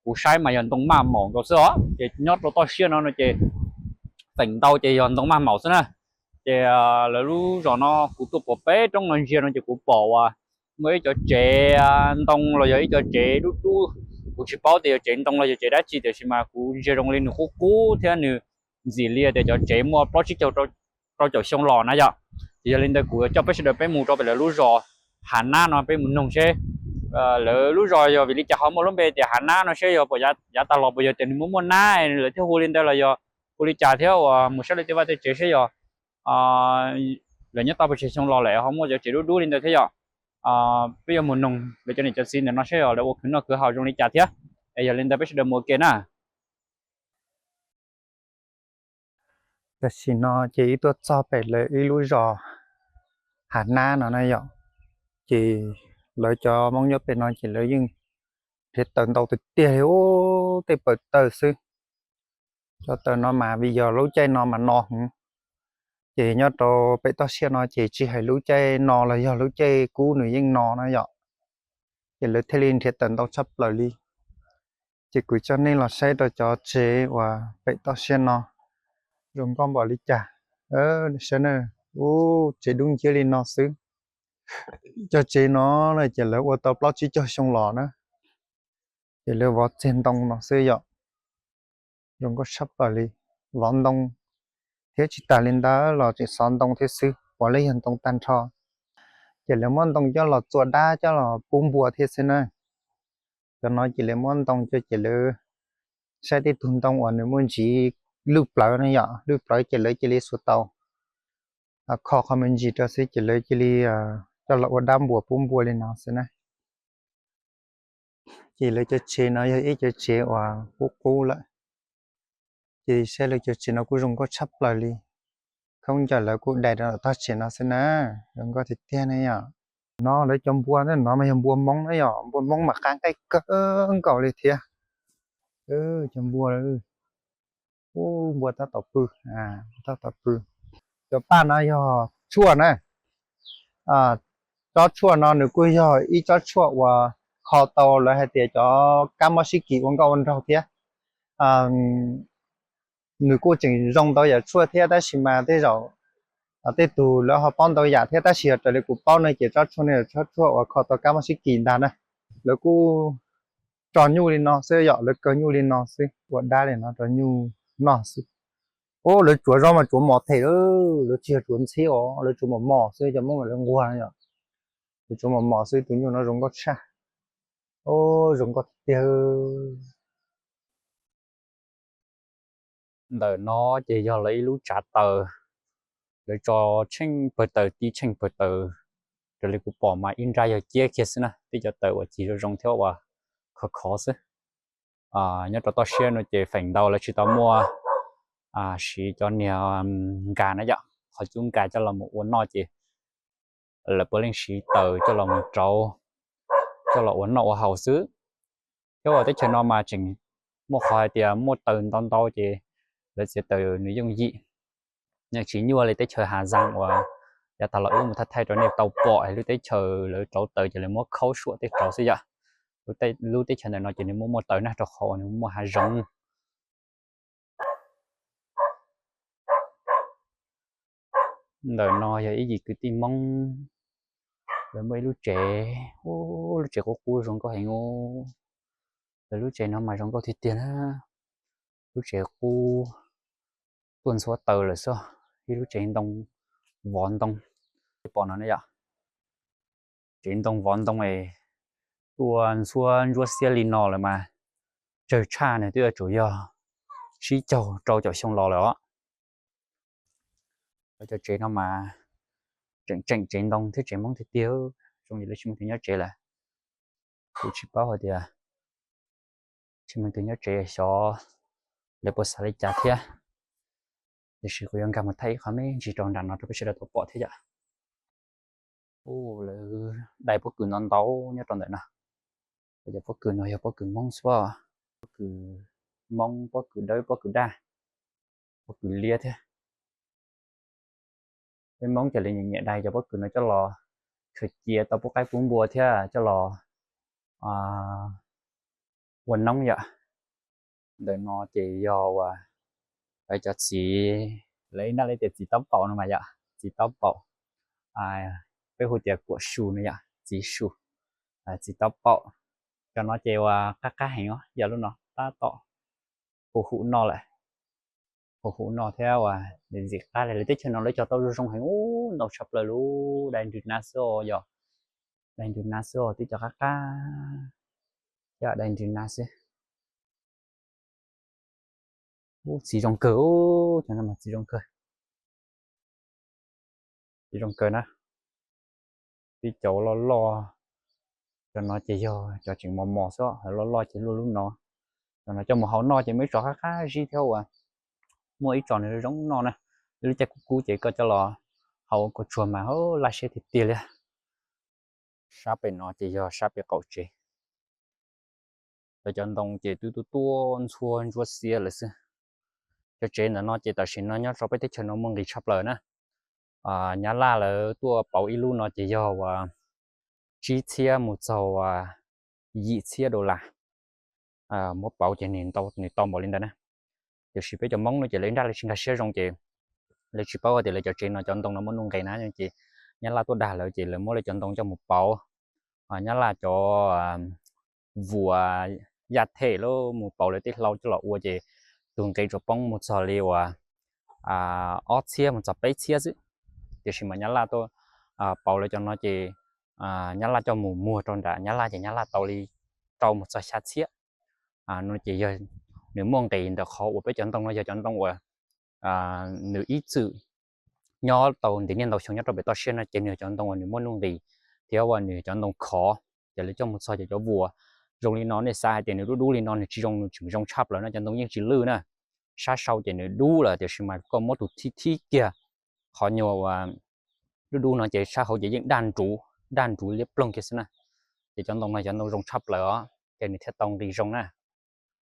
kuv saib mas yog ntoo maj maum nkaus xwb os. Ces nyob rau toj siab no no ces feem ntau ces yog ntoo maj maum xwb na. Ces lawv lub zos no kuv tuaj puag pem roob no ntsia no ces kuv pom uas muaj ib cov tsev ntoo los yog ib cov tsev dub dub. Kuv tsis paub tias yog tsev ntoo los yog tsev dab tsi, tiam sis mas kuv ntsia zoo li nws qub qub thiab nws ntxim li tias cov tsev muaj plaub tsib caug rau caum xyoo los na yom. Ces yog li ntawd kuv coj peb sawv daws peb mus rau pem lawv lub zos Hav Nab no peb mus noog seb lawv lub zos yog vim li cas ho muaj lub npe tias Hav Nab no, seb yog puas yav tas los puas yog tias nws muaj muaj nab lawv thiaj hu li ntawd los yog hu li cas thiab uas mus saib lawv tej vaj tej tsev seb yog lawv nyob tau pes tsawg xyoo los lawm ho muaj cov tsev dub dub li ntawd thiab yom. Peb yuav mus noog lawv cov niam cov txiv ntawm no seb yog lawv ua khwv noj khwv haus zoo li cas thiab. Es yog li ntawd peb sawv daws mus ua ke na. Tam sim no ces wb tuaj txog pem lawv ib lub zos Hav Nab no na yom. Ces lawv cov Hmoob nyob pem no ces lawv yeej nrhiav taws ntau tiag tiag li, ub, tej pawg taws xwb. Cov taws no mas vim yog lub caij no mas no heev. Ces nyob rau pem toj siab no ces tsis hais lub caij no los yog lub caij kub nws yeej no na yom. Ces lawv thiaj li nrhiav taws ntau tshaj plaws li. Ces kuv coj nej los saib rau cov tsev uas pem toj siab no zoo nkauj npaum li cas. Saib na, ub, tsev dub nciab li no xwb. Cov tsev no ces lawv ua tau plaub tsib caug xyoo los na. Ces lawv vov txiag ntoo no xwb yom. Zoo nkauj tshaj plaws li. Vov ntoo thiab tsis tas li ntawd los tseem xov ntoo thiab xwb, puav leej yog ntoo tag nrho. Ces lawv muab ntoo coj los txua dab coj los pub npua thiab xwb na. Cov no ces lawv muab ntoo coj ces lawv saib tej tug ntoo uas nws muaj ntsis lwj plawv na yom, lwj plawv ces lawv cia li xuas tau kho qhov me ntsis rau xwb ces lawv cia li coj los ua dab npua pub npua li no xwb na. Ces lawv cov tsev no yog ib cov tsev uas qub qub lawm. Ces saib lawv cov tsev no kuj zoo nkauj tshaj plaws li. Khaub ncaws lawv kuj dai rau tog tsev no xwb na, zoo nkauj tiag tiag ne yom. No lawv cov npua ntawm no mas yog npua Hmoob na yom, npua Hmoob mas qab nqaij kawg nkaus li thiab. Cov npua, ub, npua tab tom pw, tab tom pw. Cov paj no yog tshuaj na. Tsob tshuaj no nws kuj yog ib tsob tshuaj uas kho tau lawv hais tias cov kab mob sib kis ua nkauj ua nraug thiab. Nws kuj tseem zoo ntau yam tshuaj thiab tab sis mas tej zaum tej tug lawv ho paub ntau yam thiab, tab sis yog raws li kuv paub no ces tsob tshuaj no yog tsob tshuaj uas kho tau kab mob sib kis ntag na. Lawv kuj tso nyuj li no xwb yom, lawv kaw nyuj li no xwb, ua dab li no rau nyuj noj xwb. Ub, lawv tsuav zog mas tsuav mos them lawm, lawv tsis yog tsuav ntxhiab os, lawv tsuav mos mos xwb, cov Hmoob mas lawv nquag yom. Lawv tsuav mos mos xwb, tus nyuj no zoo nkauj tshaj. Ub, zoo nkauj tiag tiag. Ntawm no ces yog lawv ib lub tsav taws, lawv tso tsheej pawg taws, tib tsheej pawg taws. Raws li kuv pom mas ib nrab yog ciab kiag xwb na, tib cov taws uas cig zoo zoo thiab uas khov khov xwb. Nyob rau toj siab no ces feem ntau lawv tsis tau muaj siv cov niag nkas na yom, qhov cub nkas coj los mus ua noj ces lawv puav leej siv taws coj los mus rauv, coj los ua noj ua haus xwb. Cov uas teb chaws no mas tseem muaj qhov hais tias muaj taws ntau ntau ces lawv txiav taws nws yooj yim. Nws tsis nyuaj li teb chaws Hav Zaas uas yav tas los wb mus thaij thaij rau nej tau pom lub teb chaws lawv rauv taws ces lawv muab khaub suam tej rauv xwb yom. Lub teb chaws ntawm no ces nws muaj muaj taws na, rau qhov uas nws muaj hav zoov. Ntawm no yog ib yim kwv tij Hmoob, lawv muaj ib lub tsev, lub tsev qub qub zoo nkauj heev. Lawv lub tsev no mas zoo nkauj tiag tiag na. Lub tsev qub tuaj ntxhua taws lawm xwb, ib lub tsev ntoo, vov ntoo. Pom no ne yom, tsev ntoo vov ntoo es tuaj ntxhua ntsuab xiab li no lawm mas tsawg tshaj nws twb yuav tsum yog tsib caug rau caum xyoo los lawm os. Lawv cov tsev no mas tseem tseem tsev ntoo thiab tsev Hmoob tiag tiag, zoo li lawv tsis muaj tus nyob tsev lawm. Kuv tsis paub hais tias tsis muaj tus nyob tsev xyov lawv puas xav li cas thiab. Tiam sis kuv yuav nkag mus thaij ib qho me ntsis rau nram no rau peb sawv daws tau pom thiab yom. Lawv dai pob kws ntau ntau nyob rau ntawm no. Cov pob kws no yog pob kws Hmoob xwb, pob kws Hmoob, pob kws dawb, pob kws daj, pob kws liab thiab. Peb Hmoob ces lawv nyiam nyiam dai cov pob kws no coj los khaws cia tau pub qaib pub npua thiab coj los ua noob yom. Ntawm no ces yog uas lawv cov txiv, lawv ib nrab lawv tias txiv taub paum no mas yom, txiv taub paum, peb hu tias kuam su no yom, txiv su, txiv taub paum. Cov no ces uas qab qab heev os, yog lub no tab tom hu hu noj lawm, hu hu noj thiab uas ntxim qab li. Lawv teb chaws no lawv cog tau zoo zoo heev, ntau tshaj plaws lub dai nrws nab xwb os, yog dai nrws nab xwb os, twb cov qab qab thiab dai nrws nab xwb. Txiv zoo kawg, cov no mas txiv zoo kawg, txiv zoo kawg na. Tib cov loj loj, cov no ces yog cov tseem mos mos xwb, loj loj ces luaj lub no. Cov no coj mus hau noj ces muaj ib tsos qab qab zib thiab uas muaj ib tsos nws zoo noj na. Lub caij kub kub ces koj coj los hau ua kua tsuag mas laj siab tiag tiag li. Sab pem no ces yog sab pem qaum tsev. Lawv cov ntoo ces twb tuaj tuaj ntxhua ntsuab xiab lawm xwb. Cov tsev ntawm no ces tam sim no nyob rau peb teb chaws no muaj nqis tshaj plaws na. Nyab Laj lawv tuaj pauv ib lub no ces yog uas tsib txhiab mus txog uas yim txhiab dollar. Muab pauv ces nws tau npaum li ntawd na. Tiam sis peb cov Hmoob no ces lawv ib nrab lawv tsis nkag siab zoo ces lawv tsis paub tias lawv cov tsev no cov ntoo no muaj nuj nqis na ces Nyab Laj tuaj dag lawv ces lawv muab lawv cov ntoo coj mus pauv. Nyab Laj cov vuas yaj them lawv mus pauv lawv tej hlau coj los ua ces tus nqis tsuas poob mus txog li uas ob txhiab mus txog peb txhiab xwb. Tiam sis mas Nyab Laj tuaj pauv lawv cov no ces Nyab Laj coj mus muag rau nram Nyab Laj ces Nyab Laj tau li rau mus txog xya txhiab. No ces yog nws muaj nqis ntawm qhov uas peb cov ntoo no yog cov ntoo uas nws ib txwm nyob tau ntev niaj ntau xyoo nyob rau pem toj siab no ces nws yog cov ntoo uas nws muaj nuj nqis thiab uas nws yog cov ntoo khov. Ces lawv coj mus txog ces cov vuas zoo li no nej xav hais tias nws dub dub li no nws tsis zoo, nws tseem zoo tshaj plaws no, cov ntoo yeej tsis lwj na. Sab saud ces nws dub lawm tiam sis mas koj muab tus thib thib kiag qhov nyuag uas dub dub no ces sab hauv ces yeej daj nruv, daj nruv liab ploog kiag xwb na. Ces cov ntoo no cov ntoo zoo tshaj plaws os, ces nws thiaj tau nqis zoo na.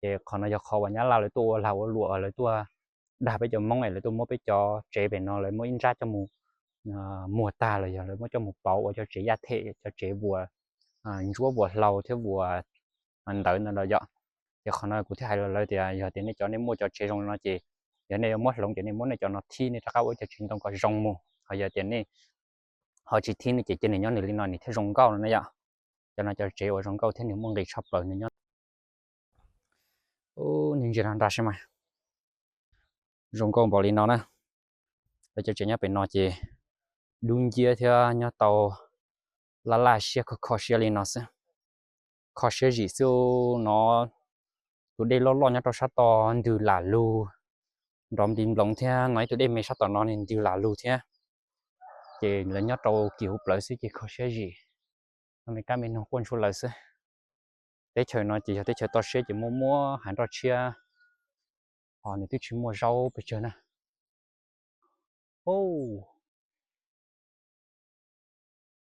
Ces qhov no yog qhov uas Nyab Laj lawv tuaj ua lag ua luam, lawv tuaj dag peb cov Hmoob es lawv tuaj muab peb cov tsev pem no lawv muab ib nrab coj mus muag tag los yog lawv muab coj mus pauv ua cov tsev yaj them, cov tsev vuas ntsuab vuas hlau thiab vuas ntawv ntawd los yom. Ces qhov no kuv thiaj hais los lawv tias yog tias nej cov nej muaj cov tsev zoo li no ces yog nej yuav muab hloov ces nej muab nej cov no thib nej rov qab ua cov tsev ntoo kom zoo mus, ho yog tias nej ho tsis thib no ces cia nws nyob nws li no nws thiaj zoo nkauj no na yom. Cov no cov tsev uas zoo nkauj thiab nws muaj nqis tshaj plaws nws nyob. Nej ntsia no nrad saib mas, zoo nkauj npaum li no na. Lawv cov tsev nyob pem no ces dub nciab thiab nyob tau laj laj siab kho kho siab li no xwb. Kho siab zim xwb no, tus dej loj loj nyob rau sab tod ntws lam lug, nrov nti nploov thiab no ib tug dej me sab tom no nws ntws lam lug thiab. Ces lawv nyob rau kis huv plawv xwb ces kho siab zim, no me kab me noog quaj ntsuag lawm xwb. Teb chaws no ces yog teb chaws toj siab ces muaj muab hav nroj tshiab, ho nws twb tsis muaj zaub pes tsawg na.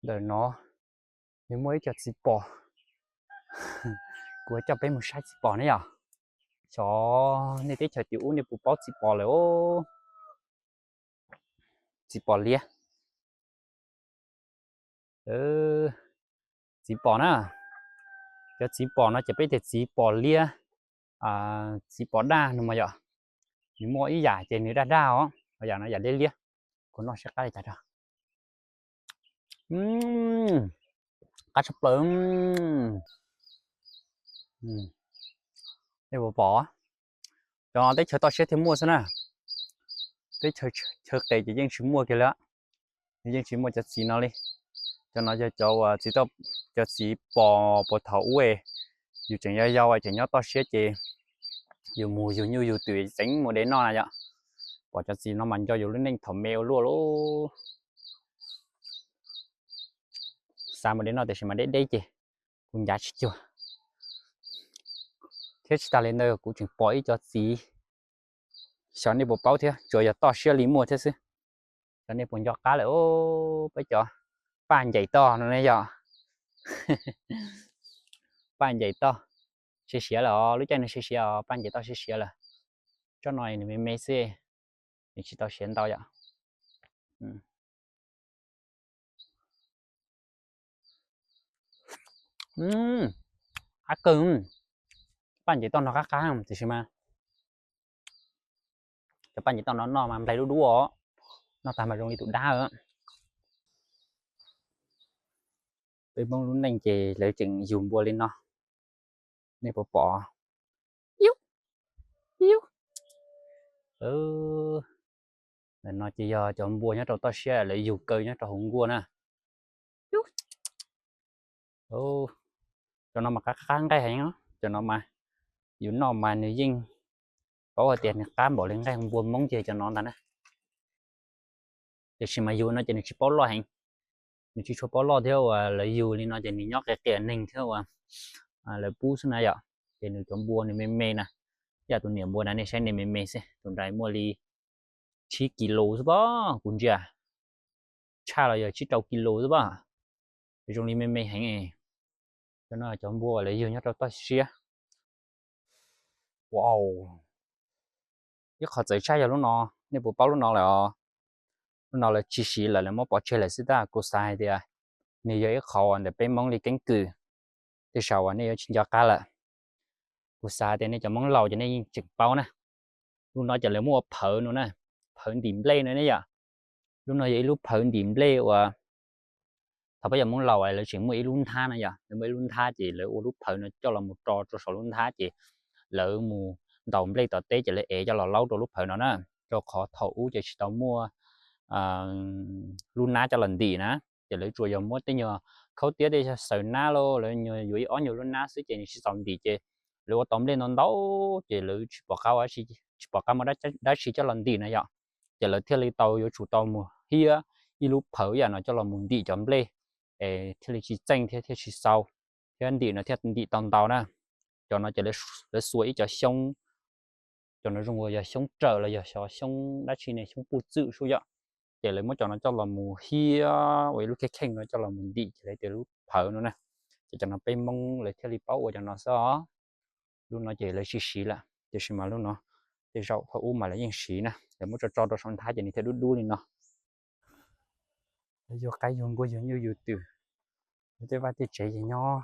Ntawm no nws muaj ib co txiv pos, kuv coj peb mus saib txiv pos ne yom. Xyov nej teb chaws tim ub nej puas paub txiv pos lawm os. Txiv pos liab. Txiv pos na, cov txiv pos no ces peb tias txiv pos liab, txiv pos daj no mas yom. Nws muaj ib yam ces nws daj daj os, ho yam no yam liab liab. Kuv noj seb qab li cas rau. Qab tshaj plaws. Nej puas pom, cov teb chaws toj siab thiaj muaj xwb na. Teb chaws qes ces yeej tsis muaj kiag li, nws yeej tsis muaj cov txiv no li. Cov no yog cov uas txiv, cov txiv pos puag thaum ub, yus tseem yau yau tseem nyob toj siab ces yus mus yug nyuj yug twm txeev mus de noj na yom. Pom cov txiv no mas nco yus lub neej thaum me ua luaj lub. Xav mus de noj tiam sis mas deb deb ces kuv ncav tsis cuag. Thiab tsis tas li ntawd kuv tseem pom ib co txiv, xyov nej puas paub thiab, tsuas yog toj siab li muaj thiab xwb. Xyov nej puas nco qab lawm, peb cov paj ncaim toj no ne yom. Paj ncaim toj, siav siav lawm os, lub caij no siav siav os, paj ncaim toj siav siav lawm. Tsob no nws me me xwb, nws tsis tau siav ntau yom. Qab kawg, paj ncaim toj no qab qab tiam sis mas cov paj ncaim toj no noj mas nplaig dub dub os, noj tag mas zoo li tus dab. Peb Hmoob lub neej ces lawv tseem yug npua li no, nej puas pom? Ntawm no ces yog cov npua nyob rau toj siab lawv yug kaw nyob rau hauv nkuaj na. Cov no mas qab qab nqaij heev, cov no mas yus noj mas nws yeej paub hais tias nws qab npaum li nqaij npua Hmoob ces cov no ntag na. Tiam sis mas yus no ces nws tsis paub loj heev, nws tsis tshua paub loj thiab uas lawv yug li no ces nws nyob qias qias neeg thiab uas lawv pub xwb na yom. Ces nws cov npua nws me me na, yam tus niam npua na nej saib nws me me xwb, tus nrais muaj li tsib kis lus xwb pob kuv ntsia, tshaj los yog tsib rau kis lus xwb pob. Zoo li me me heev. Cov no cov npua lawv yug nyob rau toj siab. Wow, ib qhov txawv tshaj yog lub no, nej puas paub lub no lawm os? Lub no lawv tsis siv lawm, lawv muab pov tseg lawm xwb tab kuv xav hais tias nws yog ib qhov uas ntawm peb Hmoob li keeb kwm, tej zaum uas nej yuav tsis nco qab lawm. Kuv xav tias nej cov Hmoob laus ces nej yeej tseem paub na. Lub no ces lawv muab ua phawv no na, phawv ntim nplej no ne yom. Lub no yog ib lub phawv ntim nplej uas thaum peb yog Hmoob laus lawv tseem muaj ib lub nthab na yom, lawv muaj ib lub nthab ces lawv ua lub phawv no coj los mus ro rau saum lub nthab ces lawv mus ntaus nplej tom teb ces lawv ev coj los laub rau lub phawv no na. Rau qhov thaum ub ces tsis tau muaj lub nab coj los ntim na, ces lawv tsuas yog muab tej nyuag khaub tiab tej xaws nab lauj, lawv nyuag yuav ib ob nyuag lub nab xwb ces nws tsis txaus ntim ces lawv ua tau nplej ntau ntau ces lawv tsis pom qab, tsis pom qab muaj dab tsi coj los ntim na yom. Ces lawv thiaj li tau yuav tsum tau mus hiab ib lub phawv yam no coj los mus ntim cov nplej es thiaj li tsis txeej thiab thiaj tsis xau, thiab ntim no thiaj ntim tau ntau na. Cov no ces lawv xuas ib cov xyoob, cov no zoo uas yog xyoob rawm los yog xyoob dab tsi ne, xyoob puj txwm sub yom. Ces lawv muab cov no coj los mus hiab ua ib lub kheej kheej no coj los mus ntim ces lawv tias lub phawv no na. Ces cov no peb Hmoob lawv thiaj li paub ua cov no xwb os. Lub no ces lawv tsis siv lawm tiam sis mas lub no tej zaum thaum ub mas lawv yeej siv na, lawv muab tso tso rau saum nthab ces nws thiaj dub dub li no. Lawv yug qaib yug npua yug nyuj yug twm, lawv tej vaj tej tsev ces nyob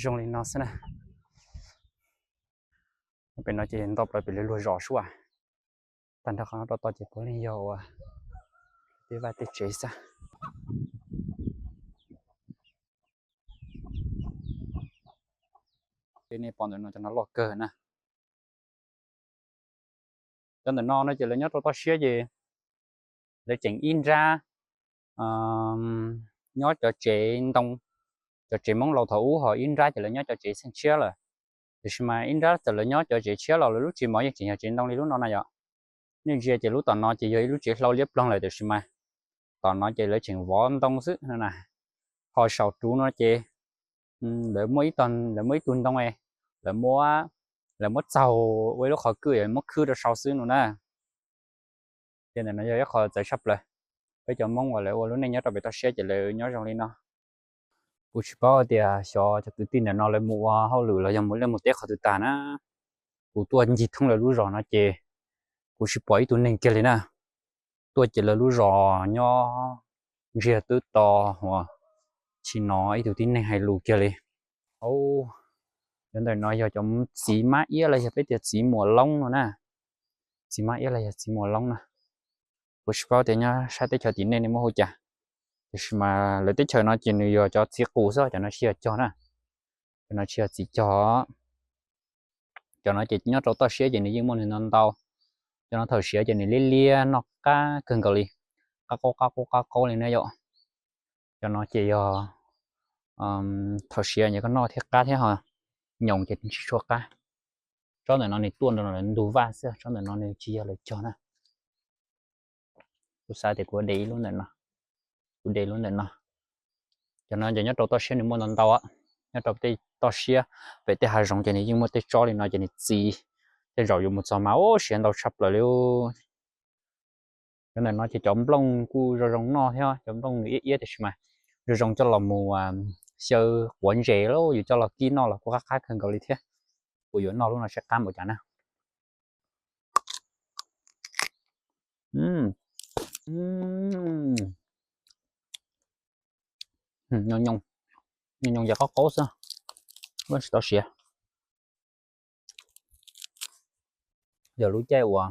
zoo li no xwb na. Pem no ces nto plaws pem lawv luag zos sub, tag nrho qhov no rau tod ces puav leej yog uas tej vaj tej tsev xwb. Ces nej pom ntawm no cov no loj kawg na. Cov ntawm no no ces lawv nyob rau toj siab ces lawv tseem ib nrab nyob cov tsev ntoo, cov tsev Hmoob laus thaum ub, ho ib nrab ces lawv nyob cov tsev tshiab lawm. Tiam sis mas ib nrab txawm lawv nyob cov tsev tshiab los lawv lub tsev mov yeej tseem yog tsev ntoo li lub no na yom. Nej ntsia ces lub tom no ces yog ib lub tsev hlau liab ploog lawm tiam sis mas tom no ces lawv tseem vov ntoo xwb no na. Ho saum ruv no ces lawv muaj ib tog, lawv muaj ib tug ntoo es lawv muab, lawv muab txaug ua ib lub qhov kwj es muab khwb rau sau xwb no na. Ces ntawm no yog ib qho txawv tshaj plaws. Peb cov Hmoob uas lawv ua lub neej nyob rau pem toj siab ces lawv nyob zoo li no. Kuv tsis paub tias xyov cov kwv tij ntawm no lawv mus ua hauj lwm los yog mus liaj mus teb qhov twg tag na. Kuv tuaj ncig thoob lawv lub zos no ces kuv tsis pom ib tug neeg kiag li na. Tuaj ces lawv lub zos nyob ntsiag twb to, ua tsis hnov ib tug tib neeg hais lus kiag li. Au, cov ntawm no yog cov txiv mab iab los yog peb tias txiv muam loob no na. Txiv mab iab los yog txiv muam loob na. Kuv tsis paub tias nyob sab teb chaws tim nej nej muab hu cas, tiam sis mas lawv teb chaws no ces nws yog cov txiv qus xwb, cov no tsis yog cog na. Cov no tsis yog txiv cog. Cov no ces nyob rau toj siab ces nws yeej muaj nws ntau ntau. Cov no thaum siav ces nws liab liab noj qab kawg nkaus li, qab qaub qab qaub qab qaub li na yom. Cov no ces yog thaum siav ces koj noj thiaj qab thiab ho nyoos ces tsis tshua qab. Tsob ntawm no nws tuaj nrog lawv ntug vaj xwb, tsob ntawm no nws tsis yog lawv cog na. Kuv xav tias kuv de ib lub ntawm no, kuv de lub ntawm no. Cov no ces nyob rau toj siab nws muaj ntau ntau, nyob rau tej toj siab pem tej hav zoov ces nws yeej muaj tej tsob li no ces nws txiv. Tej zaum yuav mus txog mas ua siav ntau tshaj plaws li. Cov ntawm no ces cov nplooj kuj zoo zoo noj thiab, cov nplooj nws iab iab tiam sis mas zoo zoo coj los mus xyaw quav ntses los yus coj los kib noj los kuj qab qab kawg nkaus li thiab. Kuv yuav noj lub no seb qab npaum cas na. Nyoos nyoos ces qaub qaub xwb, tsis tau siav. Yog lub caij uas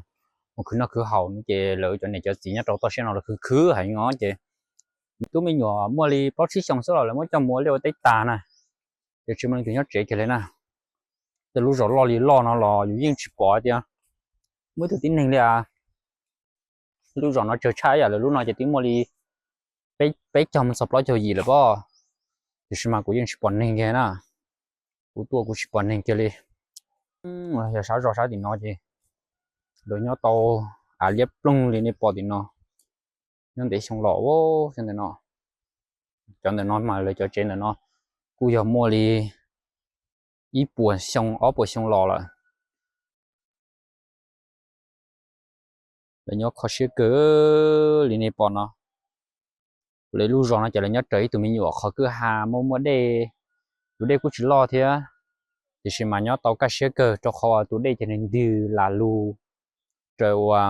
mus khwv noj khwv haus no ces lawv cov niam cov txiv nyob rau toj siab no lawv khwv khwv heev os ces tub me nyuam muaj li plaub tsib xyoos xwb los lawv muab coj mus ua liaj ua teb tas na. Ces tsis muaj leej twg nyob tsev kiag li na. Tej lub zos loj li loj no los yus yeej tsis pom tias muaj ib tug tib neeg li. Lub zos no tsawg tshaj yam lawv lub no ces twb muaj li peb caug mus txog plaub caug yim lawm pob. Tiam sis mas kuv yeej tsis pom neeg kiag na. Kuv tuaj kuv tsis pom neeg kiag li. Yog sab zos sab tim no ces lawv nyob tau av liab ploog li nej pom tim no. Nyob ntev xyoo los ua xyoo ntawm no. Cov ntawm no mas lawv cov tsev ntawm no kuj yog muaj li ib puas xyoo ob puas xyoo los lawm. Lawv nyob kho siab kawg li nej pom no. Lawv lub zos no ces lawv nyob raws ib tug me nyuam qhov kwj ha muaj muaj dej, tus dej kuj tsis loj thiab, tiam sis mas nyob tau kaj siab kawg rau qhov tus dej ces nws ntws lam lug raws ua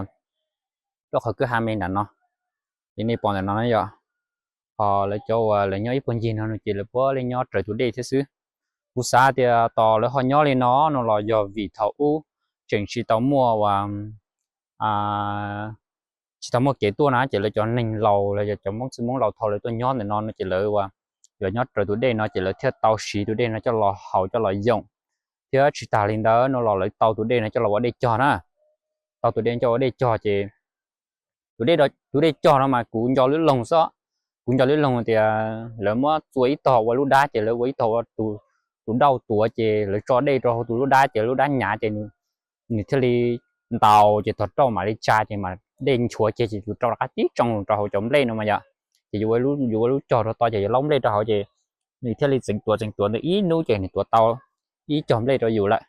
rau qhov kwj ha me nram no. Li nej pom ntawm no yom, ho lawv cov uas lawv nyob ib puag ncig no no ces lawv puav leej nyob raws tus dej thiab xwb. Kuv xav tias tos lawv ho nyob li no no los yog vim thaum ub tseem tsis tau muaj ua tsis tau muaj kev tuaj na ces lawv cov neeg laus los yog cov Hmoob txwj Hmoob laus thaum lawv tuaj nyob ntawm no no ces lawv ua, yuav nyob raws tus dej no ces lawv thiaj tau siv tus dej no coj los haus coj los yoom. Thiab tsis tas li ntawd no los lawv tau tus dej no coj los ua dej cog na. Tau tus dej coj ua dej cog ces tus dej, tus dej cog no mas kuv nco lub loog xwb. Kuv nco lub loog tias lawv muab txua ib tog ua lub dab ces lawv ua ib tog ua tus dauj tuav ces lawv tso dej rau hauv tus lub dab ces lub dab nyav ces nws thiaj li ntaus ces tog rauj mam li tsa ces mas dej nchuav kiag ces tus rauj rov qab tib tsoo rau hauv cov nplej no mas yom. Ces yus ua lub cog rau tod ces yus laub nplej rau hauv ces nws thiaj li txeev tuav txeev tuav ntawm ib hnub ces nws tuav tau ib cog nplej rau yus lawm.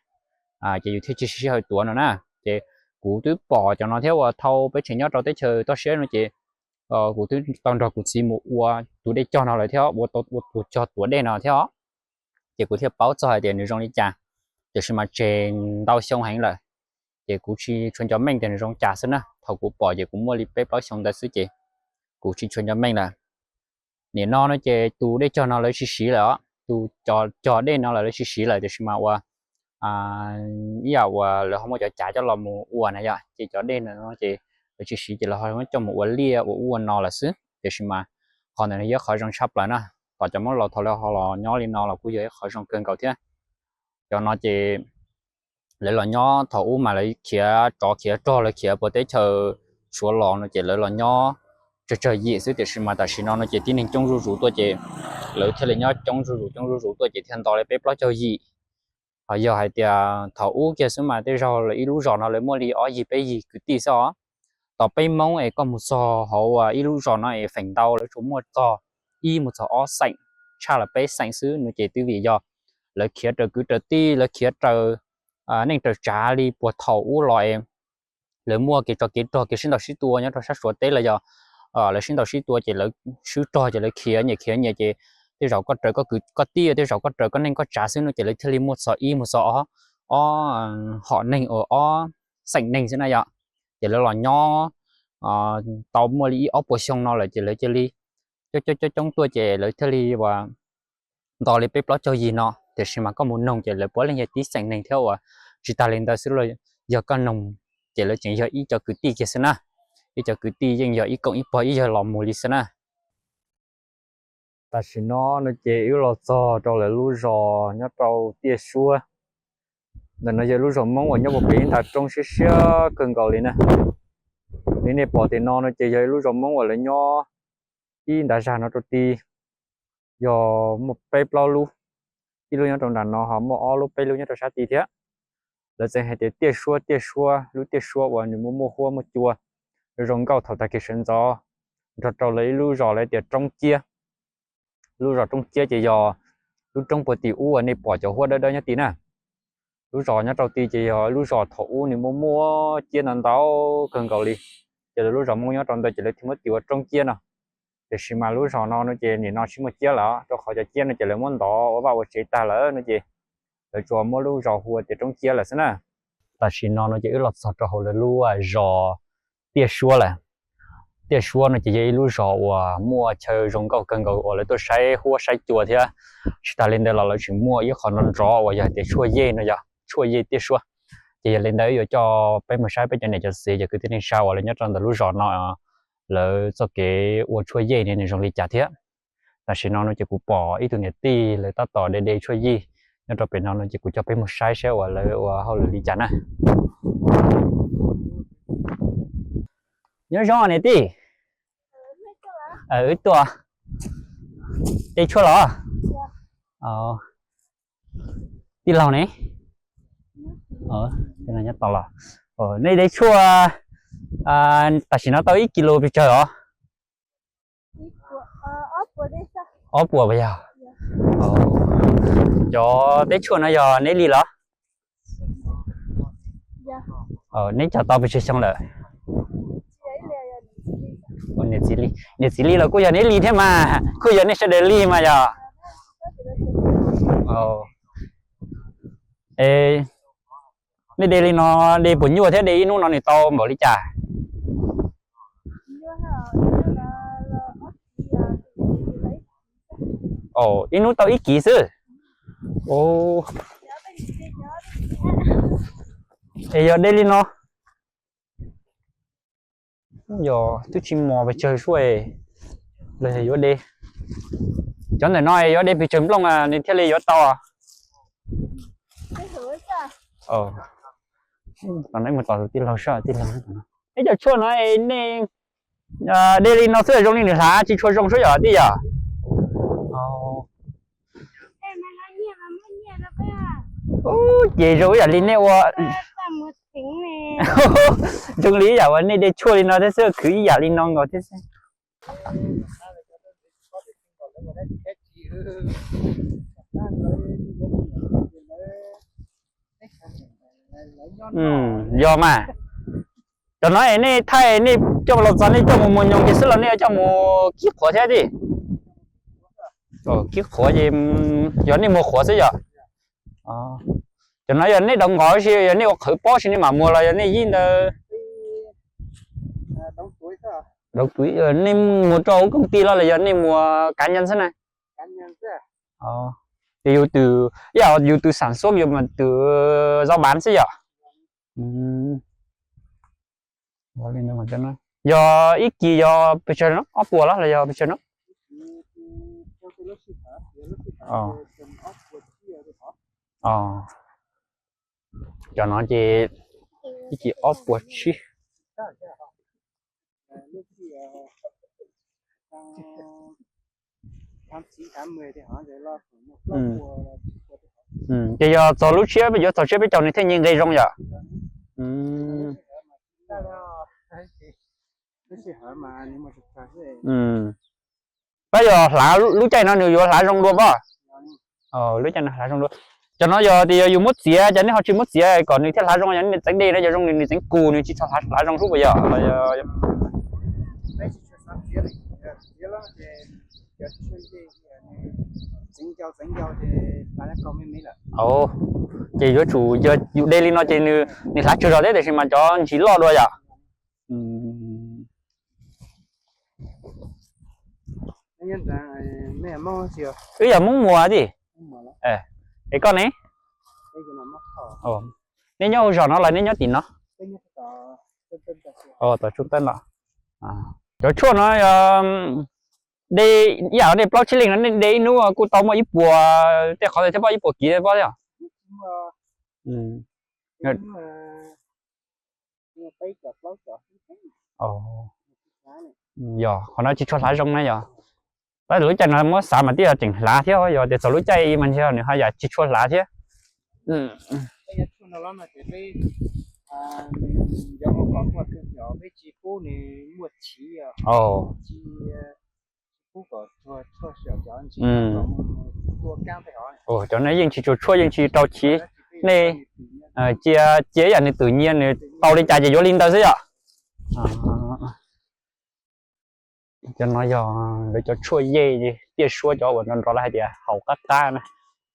Ces yus thiaj tsis sib sij hawm tuav no na. Ces kuv twb pom cov no thiab uas thaum peb tseem nyob rau teb chaws toj siab no ces kuv twb tau nrog kuv txiv mus ua tus dej cog no lawm thiab ua, ua tus cog tuav dej no thiab os. Ces kuv thiaj paub txog hais tias nws zoo li cas. Tiam sis mas tseg ntau xyoo heev lawm, ces kuv tsis tshua nco meej tias nws zoo cas xwb na. Thaum kuv pom ces kuv muaj li peb plaub xyoo ntawd xwb ces kuv tsis tshua nco meej lawm. Nim no no ces tus dej cog no lawv tsis siv lawm os, tus cog dej no lawv tsis siv lawm tiam sis mas ua ib yam uas lawv ho muaj cov cav coj los mus ua na yom, ces cov dej no ces lawv tsis siv ces lawv ho muab coj mus ua liaj ua ub ua no lawm xwb. Tiam sis mas qhov ntawd yog ib qhov zoo tshaj plaws na, tom cov Hmoob laus thaum lawv ho los nyob li no los kuj yog ib qhov zoo kawg nkaus thiab. Cov no ces lawv los nyob thaum ub mas lawv khiav tsov khiav rog lawv khiav puag teb chaws Suav los no ces lawv los nyob tsawg tsawg yim xwb tiam sis mas tam sim no no ces tib neeg coob zuj zus tuaj ces lawv thiaj li nyob coob zuj zus coob zuj zus tuaj ces thiaj nto li peb plaub caug yim. Ho yog hais tias thaum ub kiag xwb mas tej zaug lawv ib lub zos no lawv muaj li ob yig peb yig kwv tij xwb os. tos peb Hmoob es koj mus txog hauv ib lub zos no es feem ntau lawv tsuas muaj txog ib mus txog ob xeem, tshaj los peb xeem xwb no ces twb vim yog lawv khiav raws kwv raws tij, lawv khiav raws neej raws tsav li puag thaum ub los es lawv muaj kev tsov kev rog kev sib ntaus sib tua nyob rau sab Suav teb los yog lawv sib ntaus sib tua ces lawv swb rog ces lawv khiav nyias khiav nyias ces tej zaum koj raws koj kwv koj tij, tej zaum koj raws koj neej koj tsav xwb no ces lawv thiaj li muaj txog ib mus txog ob, ob hom neeg uas ob xeem neeg xwb na yom. Ces lawv los nyob tau muaj li ib ob puas xyoo no lawm ces lawv cia li coob coob coob coob tuaj ces lawv thiaj li uas nto li peb plaub caug yim no, tiam sis mas koj mus noog ces lawv puav leej yog tib xeem neeg thiab uas tsis tas li ntawd xwb los yog koj noog ces lawv tseem yog ib co kwv tij kiag xwb na. Ib co kwv tij yeej yog ib koom ib pog ib yawg los mus li xwb na. Tam sim no no ces wb los txog rau lawv lub zos nyob rau tiaj suab. Ntawm no yog lub zos Hmoob uas nyob puag pem ib nta roob siab siab kawg nkaus li na. Li nej pom tim no no ces yog ib lub zos Hmoob uas lawv nyob ib nta zag no rau tid, yog muaj peb plaub lub, ib lub nyob rau nram no ho muaj ob lub peb lub nyob rau sab tid thiab. Lawv txeev hais tias tiaj suab tiaj suab, lub tiaj suab uas nws muaj muaj huab muaj cua, zoo nkauj thaum tag kis sawv ntxov, nrog rau lawv ib lub zos lawv tias Roob Ciab. Lub zos Roob Ciab ces yog lub roob puag tim ub uas nej pom cov huab dawb dawb nyob tid na. Lub zos nyob rau tid ces yog lub zos thaum ub nws muaj muaj ciab ntau ntau kawg nkaus li, ces lawv lub zos Hmoob nyob rau ntawd ces lawv thiaj muab tis ua Roob Ciab no. Tiam sis mas lub zos no no ces nim no tsis muaj ciab lawm rau qhov cov ciab no ces lawv muab ntov ua vaj ua tsev tag lawm no ces lawv tsuas muab lub zos hu ua tias Roob Ciab lawm xwb na. Tam sim no no ces wb los txog rau hauv lawv lub zos tiaj suab lawm. Tiaj suab no ces yog ib lub zos uas muaj chaw zoo nkauj kawg nkaus uas lawv tuaj saib huab saib cua thiab. Tsis tas li ntawd los lawv tseem muaj ib qho nrov nrov uas yog hais tias tshuaj yej no yog tshuaj yej tiaj suab. Ces yog li ntawd wb yuav coj peb mus saib peb cov niam cov txiv cov kwv tij neej tsa uas lawv nyob rau ntawm lub zos no lawv txoj kev ua tshuaj yej no nws zoo li cas thiab. Tam sim no no ces kuv pom ib tug niam tij lawv tab tom de de tshuaj yej nyob rau pem no no ces kuv coj peb mus saib saib uas lawv ua hauj lwm li cas na. Nyob zoo niam tij. Wb tuaj de tshuaj los? Tij laug ne? Nyob tos los. Nej de tshuaj tam sim no tau ib kis lus pes tsawg os? Ob puas puas yog? Cov teb tshuaj no yog neb li los? Neb cog tau pes tsawg xyoo lawm? Niam txiv li, niam txiv li los kuj yog neb li thiab mas, kuj yog nej sawv daws li mas yog. Nej de li no, de puas nyuaj thiab de ib hnub no nws tau npaum li cas? Ib hnub tau ib kis xwb. Es yog de li no, yog twb tsis mos pes tsawg suab los yuav de. Cov ntawm no yuav de pes tsawg nplooj nws thiaj li yuav tau? Ib cov tshuaj no nej de li no xwb zoo li nws hlav tsis tshua zoo suab yom tij yom? Ces zoo ib yam li nej ua, zoo li ib yam uas nej de tshuaj li no thiab xwb, khwv ib yam li no nkaus thiab xwb. Yog mas, cov no es nej thaij nej coj los txog nej coj mus muag nyoos kiag xwb los nej coj mus kib qhuav thiab tij? Kib qhuav ces yog nej muag qhuav xwb yom? Cov no yog nej dob nqos si yog nej ua qhawv pob si nej mam muag los yog nej yib ntawd? Nej muag rau ub koom ti los los yog nej muag kav nca xwb na? Ces yus tus, ib yam yus tus xam xuab yus mas tus zau bav xwb yom? Yog ib kis yog pes tsawg no, ob puas los los yog pes tsawg no? Cov no ces ib kis ob puas tsib. Ces yog txog lub tshiab, yuav txog tshiab peb caug nws thiaj nce nqe zoo yom? Pab yog hlav lub caij no nws yuav hlav zoo dua pab? Lub caij no hlav zoo dua. Cov no yog tias yog yus muab txiav, cov nej ho tsis muab txiav kom nws thiaj hlav zoo, yog nej txeev dej no yog zoo nws txeev kus nws tsis tshua hlav zoo sub puas yog? Ces yuav tsum yog yus de li no ces nws hlav tsaug zog thiab tiam sis mas cov ntsis loj dua yom. Wb yog Hmoob Muas tij. Es koj ne? Nej nyob hauv zos no los nej nyob tim no? Tom Tsuj Tawb no. Cov tshuaj no de ib yam nej plaub tshib leej no nej de ib hnub kuj tau muaj ib puas tej qhov thiab pab, ib puas kiv pab thiab. Yog qhov no tsis tshua hlav zoo na yog. Tab lub caij no muab xav mas twb yog tseem hlav thiab, yog tias txog lub caij mas ntshe nws ho yam tsis tshua hlav thiab. Cov no yeej tsis tshua tshuaj yeej tsis rau chiv, nej cia cia yam nws twm nyias nws tau li cas ces yuav li ntawd xwb yom. Cov no yog lawv cov tshuaj yej tiaj suab cov uas nrov nrov lawv hais tias haus qab qab na.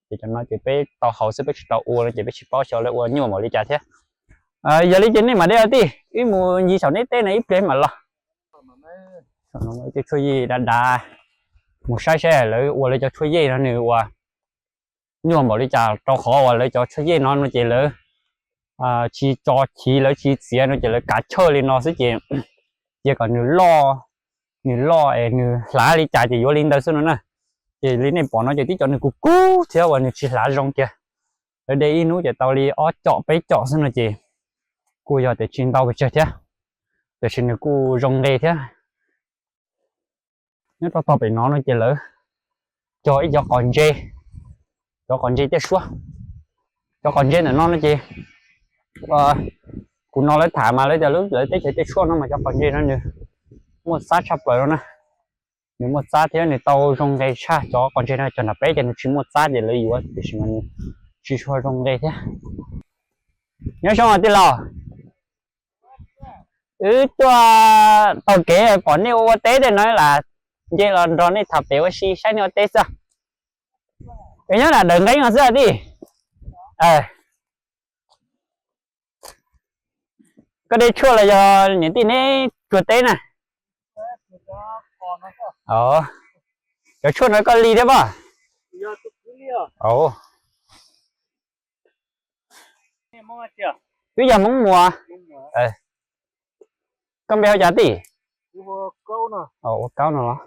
Ces cov no ces peb tau haus xwb peb tsis tau ua no ces peb tsis paub xyov lawv ua nyuaj npaum li cas thiab. Yog li ces nej mam de tij, wb mus ncig saum neb teb no ib pliag mam los. Tej tshuaj yej dav dav, mus saib saib lawv ua lawv cov tshuaj yej no nws ua nyuaj npaum li cas, rau qhov uas lawv cov tshuaj yej no no ces lawv tsis tso chiv lawv tsis txiav no ces lawv kav chawj li no xwb ces cia kom nws loj, nws loj es nws hlav li cas ces yuav li ntawd xwb no na. Ces li nej pom no ces tib co nws kuj kub thiab uas nws tsis hlav zoo kiag. Lawv de ib hnub ces tau li ob com peb com xwb no ces kuj yog tias tsis ntau pes tsawg thiab, tiam sis nws kuj zoo nqe thiab. Nyob rau tog pem no no ces lawv cog ib cov qos ntse, cov qos ntse tiaj suab. Cov qos ntse ntawm no no ces kuv no lawv tham mas lawv tias lub lawv teb chaws tiaj suab no mas cov qos ntse no nws muaj txab tshaj plaws no na. Nws muaj txab thiab nws tau zoo nqe tshaj cov qos ntse no, cov nram peb ces nws tsis muaj txab ces lawv yuav tiam sis mas nws tsis tshua zoo nqe thiab. Nyob zoo tij laug, wb tuaj taug kev pom nej ua ua teb tej no lam nce los nrog nej tham pem ua si saib nej ua teb xwb. Es nyob nram Dawm Nqeeb no xwb tij. Koj de tshuaj los yog niam tij neb tsuag teb na? Cov tshuaj no koj li thiab pob? Wb yog Hmoob Muas. Koj npe hu cas tij? Ua Kaub no los?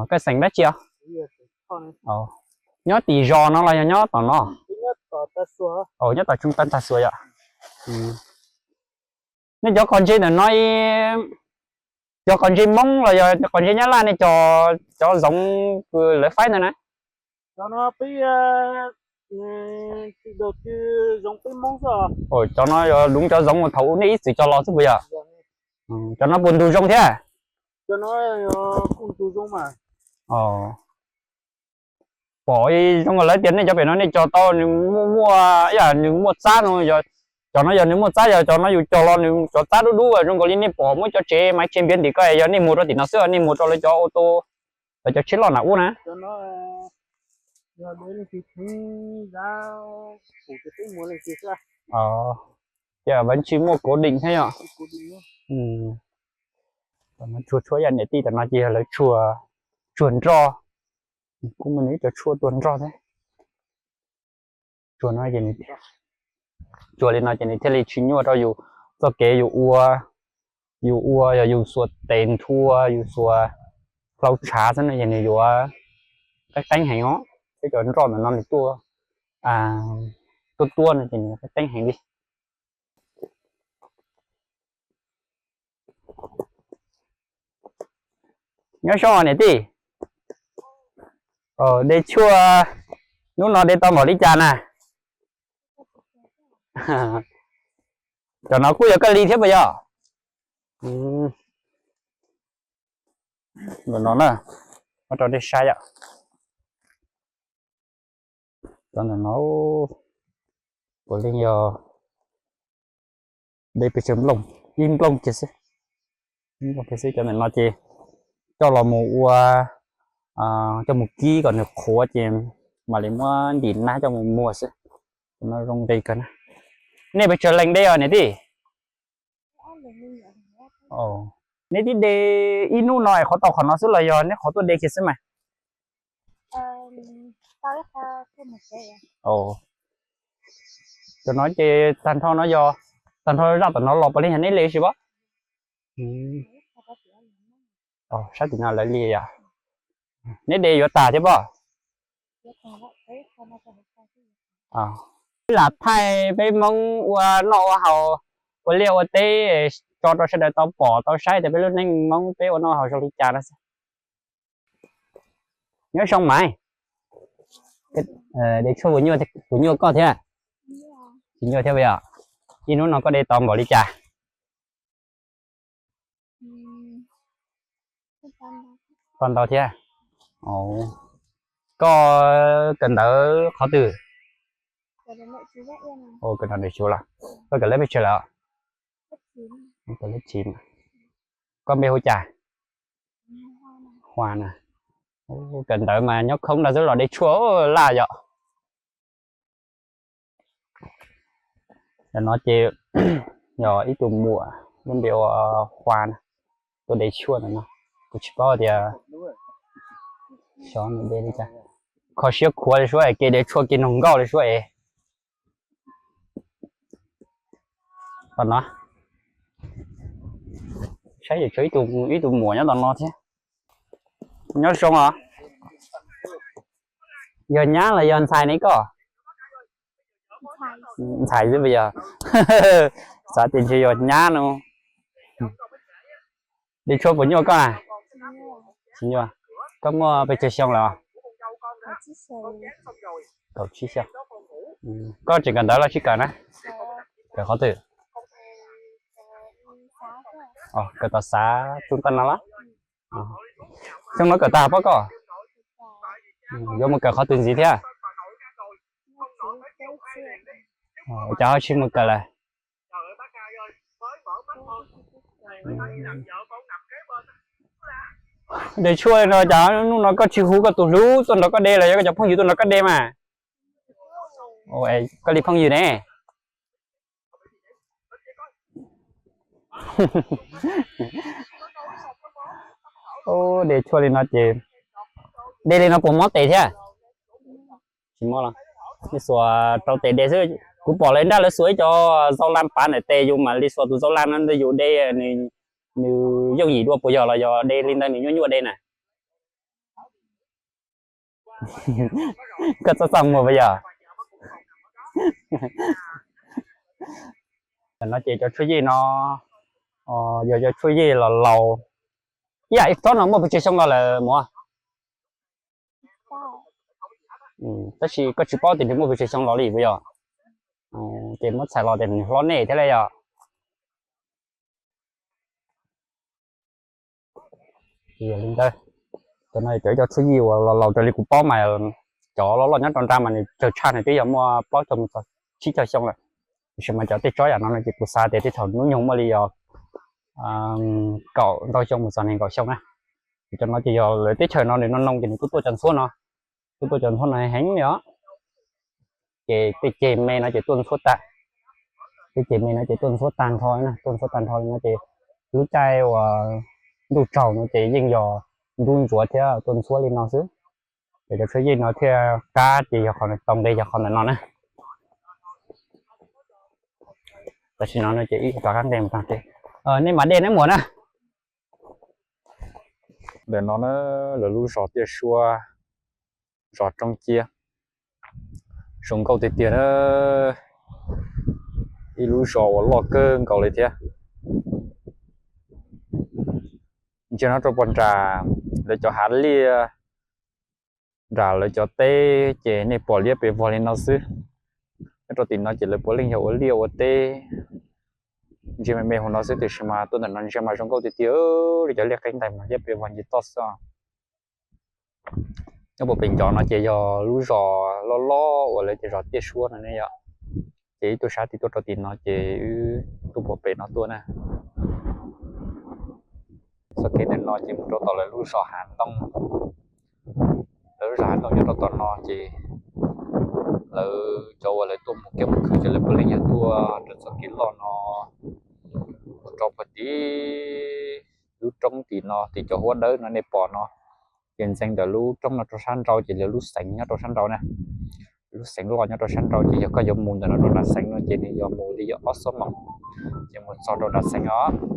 Koj xeem dab tsi os? Nyob tim zos no los yog nyob tom no? Nyob tom Tag Xuas yom. Nej cov qos ntse ntawm no cov qos ntse Hmoob los yog cov qos ntse Nyab Laj nej cog cov zoov lawv faib ntawd na? Cov no yog lub cov zoov thaum ub nej ib txwm cog los xwb puas yog? Cov no puas ntug zoo thiab? Pom zoo nkaus lawv tias nej cov pem no nej cog tau nws muaj muaj ib yam nws muaj txab no. Cov no yog nws muaj txab, yog cov no yus cog los nws cov txab dub dub zoo nkaus li nej pom muaj cov tsev maiv tsev npiav ntim ko, yog nej mus rau tim no xwb, nej mus rau lawv cov auto, lawv cov tsheb loj nram ub na. Ces vaj tsis muaj kov deem thiab yom. Tsuag tshuaj yam niam tij tam no ces yog lawv tsuag nroj, kuj muaj ib cov tshuaj tua nroj thiab. Tsuag no, tsuag li no ces nws thiaj li tsis nyuaj rau yus txoj kev yus ua, yus ua yog yus xuas tes nthua yus xuas hlau tshav xwb no ces nws yuav qeeb qeeb heev os. Peb cov nroj ntawm no nws tuaj, tuaj tuaj no ces nws qeeb qeeb heev li. Nyob zoo niam tij, de tshuaj hnub no de tau npaum li cas na? Cov no kuj yog koj li thiab puas yog? Ntawm no na, muab rau nej saib yom. Cov ntawm no puav leej yog de pes tsawg nplooj, ib nplooj kiag xwb. Ib nplooj kiag xwb, cov ntawm no ces coj los mus ua, coj mus kib kom nws qhuav ces mam li muab ntim nab coj mus muag xwb. Cov no zoo nqi kawg na. Nej pes tsawg leej de os niam tij? Nej tib de ib hnub no es qhuav tau qhov no xwb los yog nej qhuav tuaj de kiag xwb mas? Cov no ces tag nrho no yog, tag nrho zaj tom no los puav leej yog neb li sis pob? Sab tim no lawv li yom. Neb de yuav tas thiab pob? Lam thaij peb Hmoob ua noj ua haus, ua liaj ua teb, tso rau sawv daws tau pom tau saib tias peb lub neej Hmoob peb ua noj haus zoo li cas no xwb. Nyob zoo mas, de tshuaj puas nyuaj koj thiab? Tsis nyuaj thiab puas yog? Ib hnub no koj de tau npaum li cas? Tau ntau thiab. Koj kawm ntawv qhov twg? Kawm ntawv, koj kawm lab pes tsawg lawm? Koj npe hu cas? Hua na. Kawm ntawv mas nyob khoob no xwb los de tshuaj laj yom. Ntawm no ces yog ib tug muam lub npe ua Hua na, tuaj de tshuaj ntawm no. Kuv tsis paub tias xyov nws de li cas. Kho siab khuav li suab es kev de tshuaj kev noog nkauj li suab es. Tom no saib, ib tug muam nyob tom no thiab. Nyob zoo os. Yog nyab los yog ntxhais ne koj? Ntxhais xwb puas yog? Xav tias ntshe yog nyab no. De tshuaj puas nyuaj koj na? Tsis nyuaj. Koj muaj pes tsawg xyoo lawm? Kaum tsib xyoo. Koj tseem kawm ntawv los tsis kawm na? Kawm qhov twg? Kawm tom xav tsuj taj no los? Xyoo no kawm tag pob koj? Yuav mus kawm qhov twg ntxiv thiab? Cas ho tsis mus kawm lawm? De tshuaj li no cas hnub no koj tsis hu koj tus hlub tuaj nrog koj de los yog koj cov phooj ywg tuaj nrog koj de mas? Koj li phooj ywg ne. De tshuaj li no ces, de li no puas mob tes thiab? Tsis mob los? Nej xuas rau tes de xwb. Kuv pom lawv nraj lawv xuas ib co zau lan pav ntawm tes, yus mam li xuas tus zau lan no ntawm yus de, nws yooj yim dua puas yog los yog de li ntawd nws nyuaj nyuaj de na? Koj txaj txaj muag puas yog? No ces cov tshuaj yej no yog cov tshuaj yej los laus. Ib yam ib tsob no muaj pes tsawg xyoo los lawm muam? Tab sis koj tsis paub tias nws muaj pes tsawg xyoo los li puas yog? Ces muab txhais los tias nws hlob nej thiab li yog? Li ntawd, cov no cov ib co tshuaj yij uas los laus raws li kuv paub mas cov loj loj nyob rau nram mas nws tsawg tshaj nws twb yog muaj plaub caug mus txog tsib caug xyoo lawm. Tiam sis mas cov tej tsob yam no no ces kuv xav tias tej thaum hnub nyoog muaj li yog kaum ntau xyoo mus txog nees nkaum xyoo na. Ces cov no ces yog lawv teb chaws no nws no noo ces nws kuj tuaj cov ntxhuab no, kuj tuaj cov ntxhuab no heev li os. Ces tej ceg me no ces tuaj ntxhuab tag, tej ceg me no ces tuaj ntxhuab tag nrho, tuaj ntxhuab tag nrho li no ces lub caij uas ntuj tsaus no ces yeej yog ntub ntsuav thiab tuaj ntxhuab li no xwb. Ces cov tshuaj yij no thiaj qab ces yog qhov tau nqi yog qhov ntawm no na. Tam sim no ces ib rov qab nqe mus tag ces nej mam de neb muam na. Ntawm no na, lawv lub zos Tiaj Suab, zos Roob Ciab, zoo nkauj tiag tiag na. Ib lub zos uas loj kawg nkaus li thiab. Ntsia no rau puag nram lawv cov hav liaj, nram lawv cov teb ces nej pom liab pes vog li no xwb. Nyob rau tim no ces lawv puav leej yog ua liaj ua teb, Ntsia me me hauv no xwb tiam sis mas tuaj ntawm no ntsia mas zoo nkauj tiag tiag li, cov liaj qeb ntais mas liab pes vog ntsis toj xwb. Nyob puag pem ncov no ces yog lub zos loj loj uas lawv tias zos Tiaj Suab no ne yom. Ces wb tuaj sab tid tuaj rau tim no ces wb tuaj puag pem no tuaj na. Txoj kev ntawm no ces mus rau tom lawv lub zos Hav Ntoo. Lawv lub zos Hav Ntoo nyob rau tom no ces lawv cov uas lawv tuaj mus kiab mus khwv ces lawv puav leej yog tuaj rau txoj kev loj no mus rau puag tim lub roob tim no, tim cov huab dawb no nej pom no. Ces ntxeev ntawm lub roob no rau sab nraud ces lawv lub xeev nyob rau sab nraud na. Lub xeev loj nyob rau sab nraud ces yog koj yuav mus ntawm no rau nram xeev no ces nws yog mus li yog ob xuab moos ces mus txog rau nram xeev os.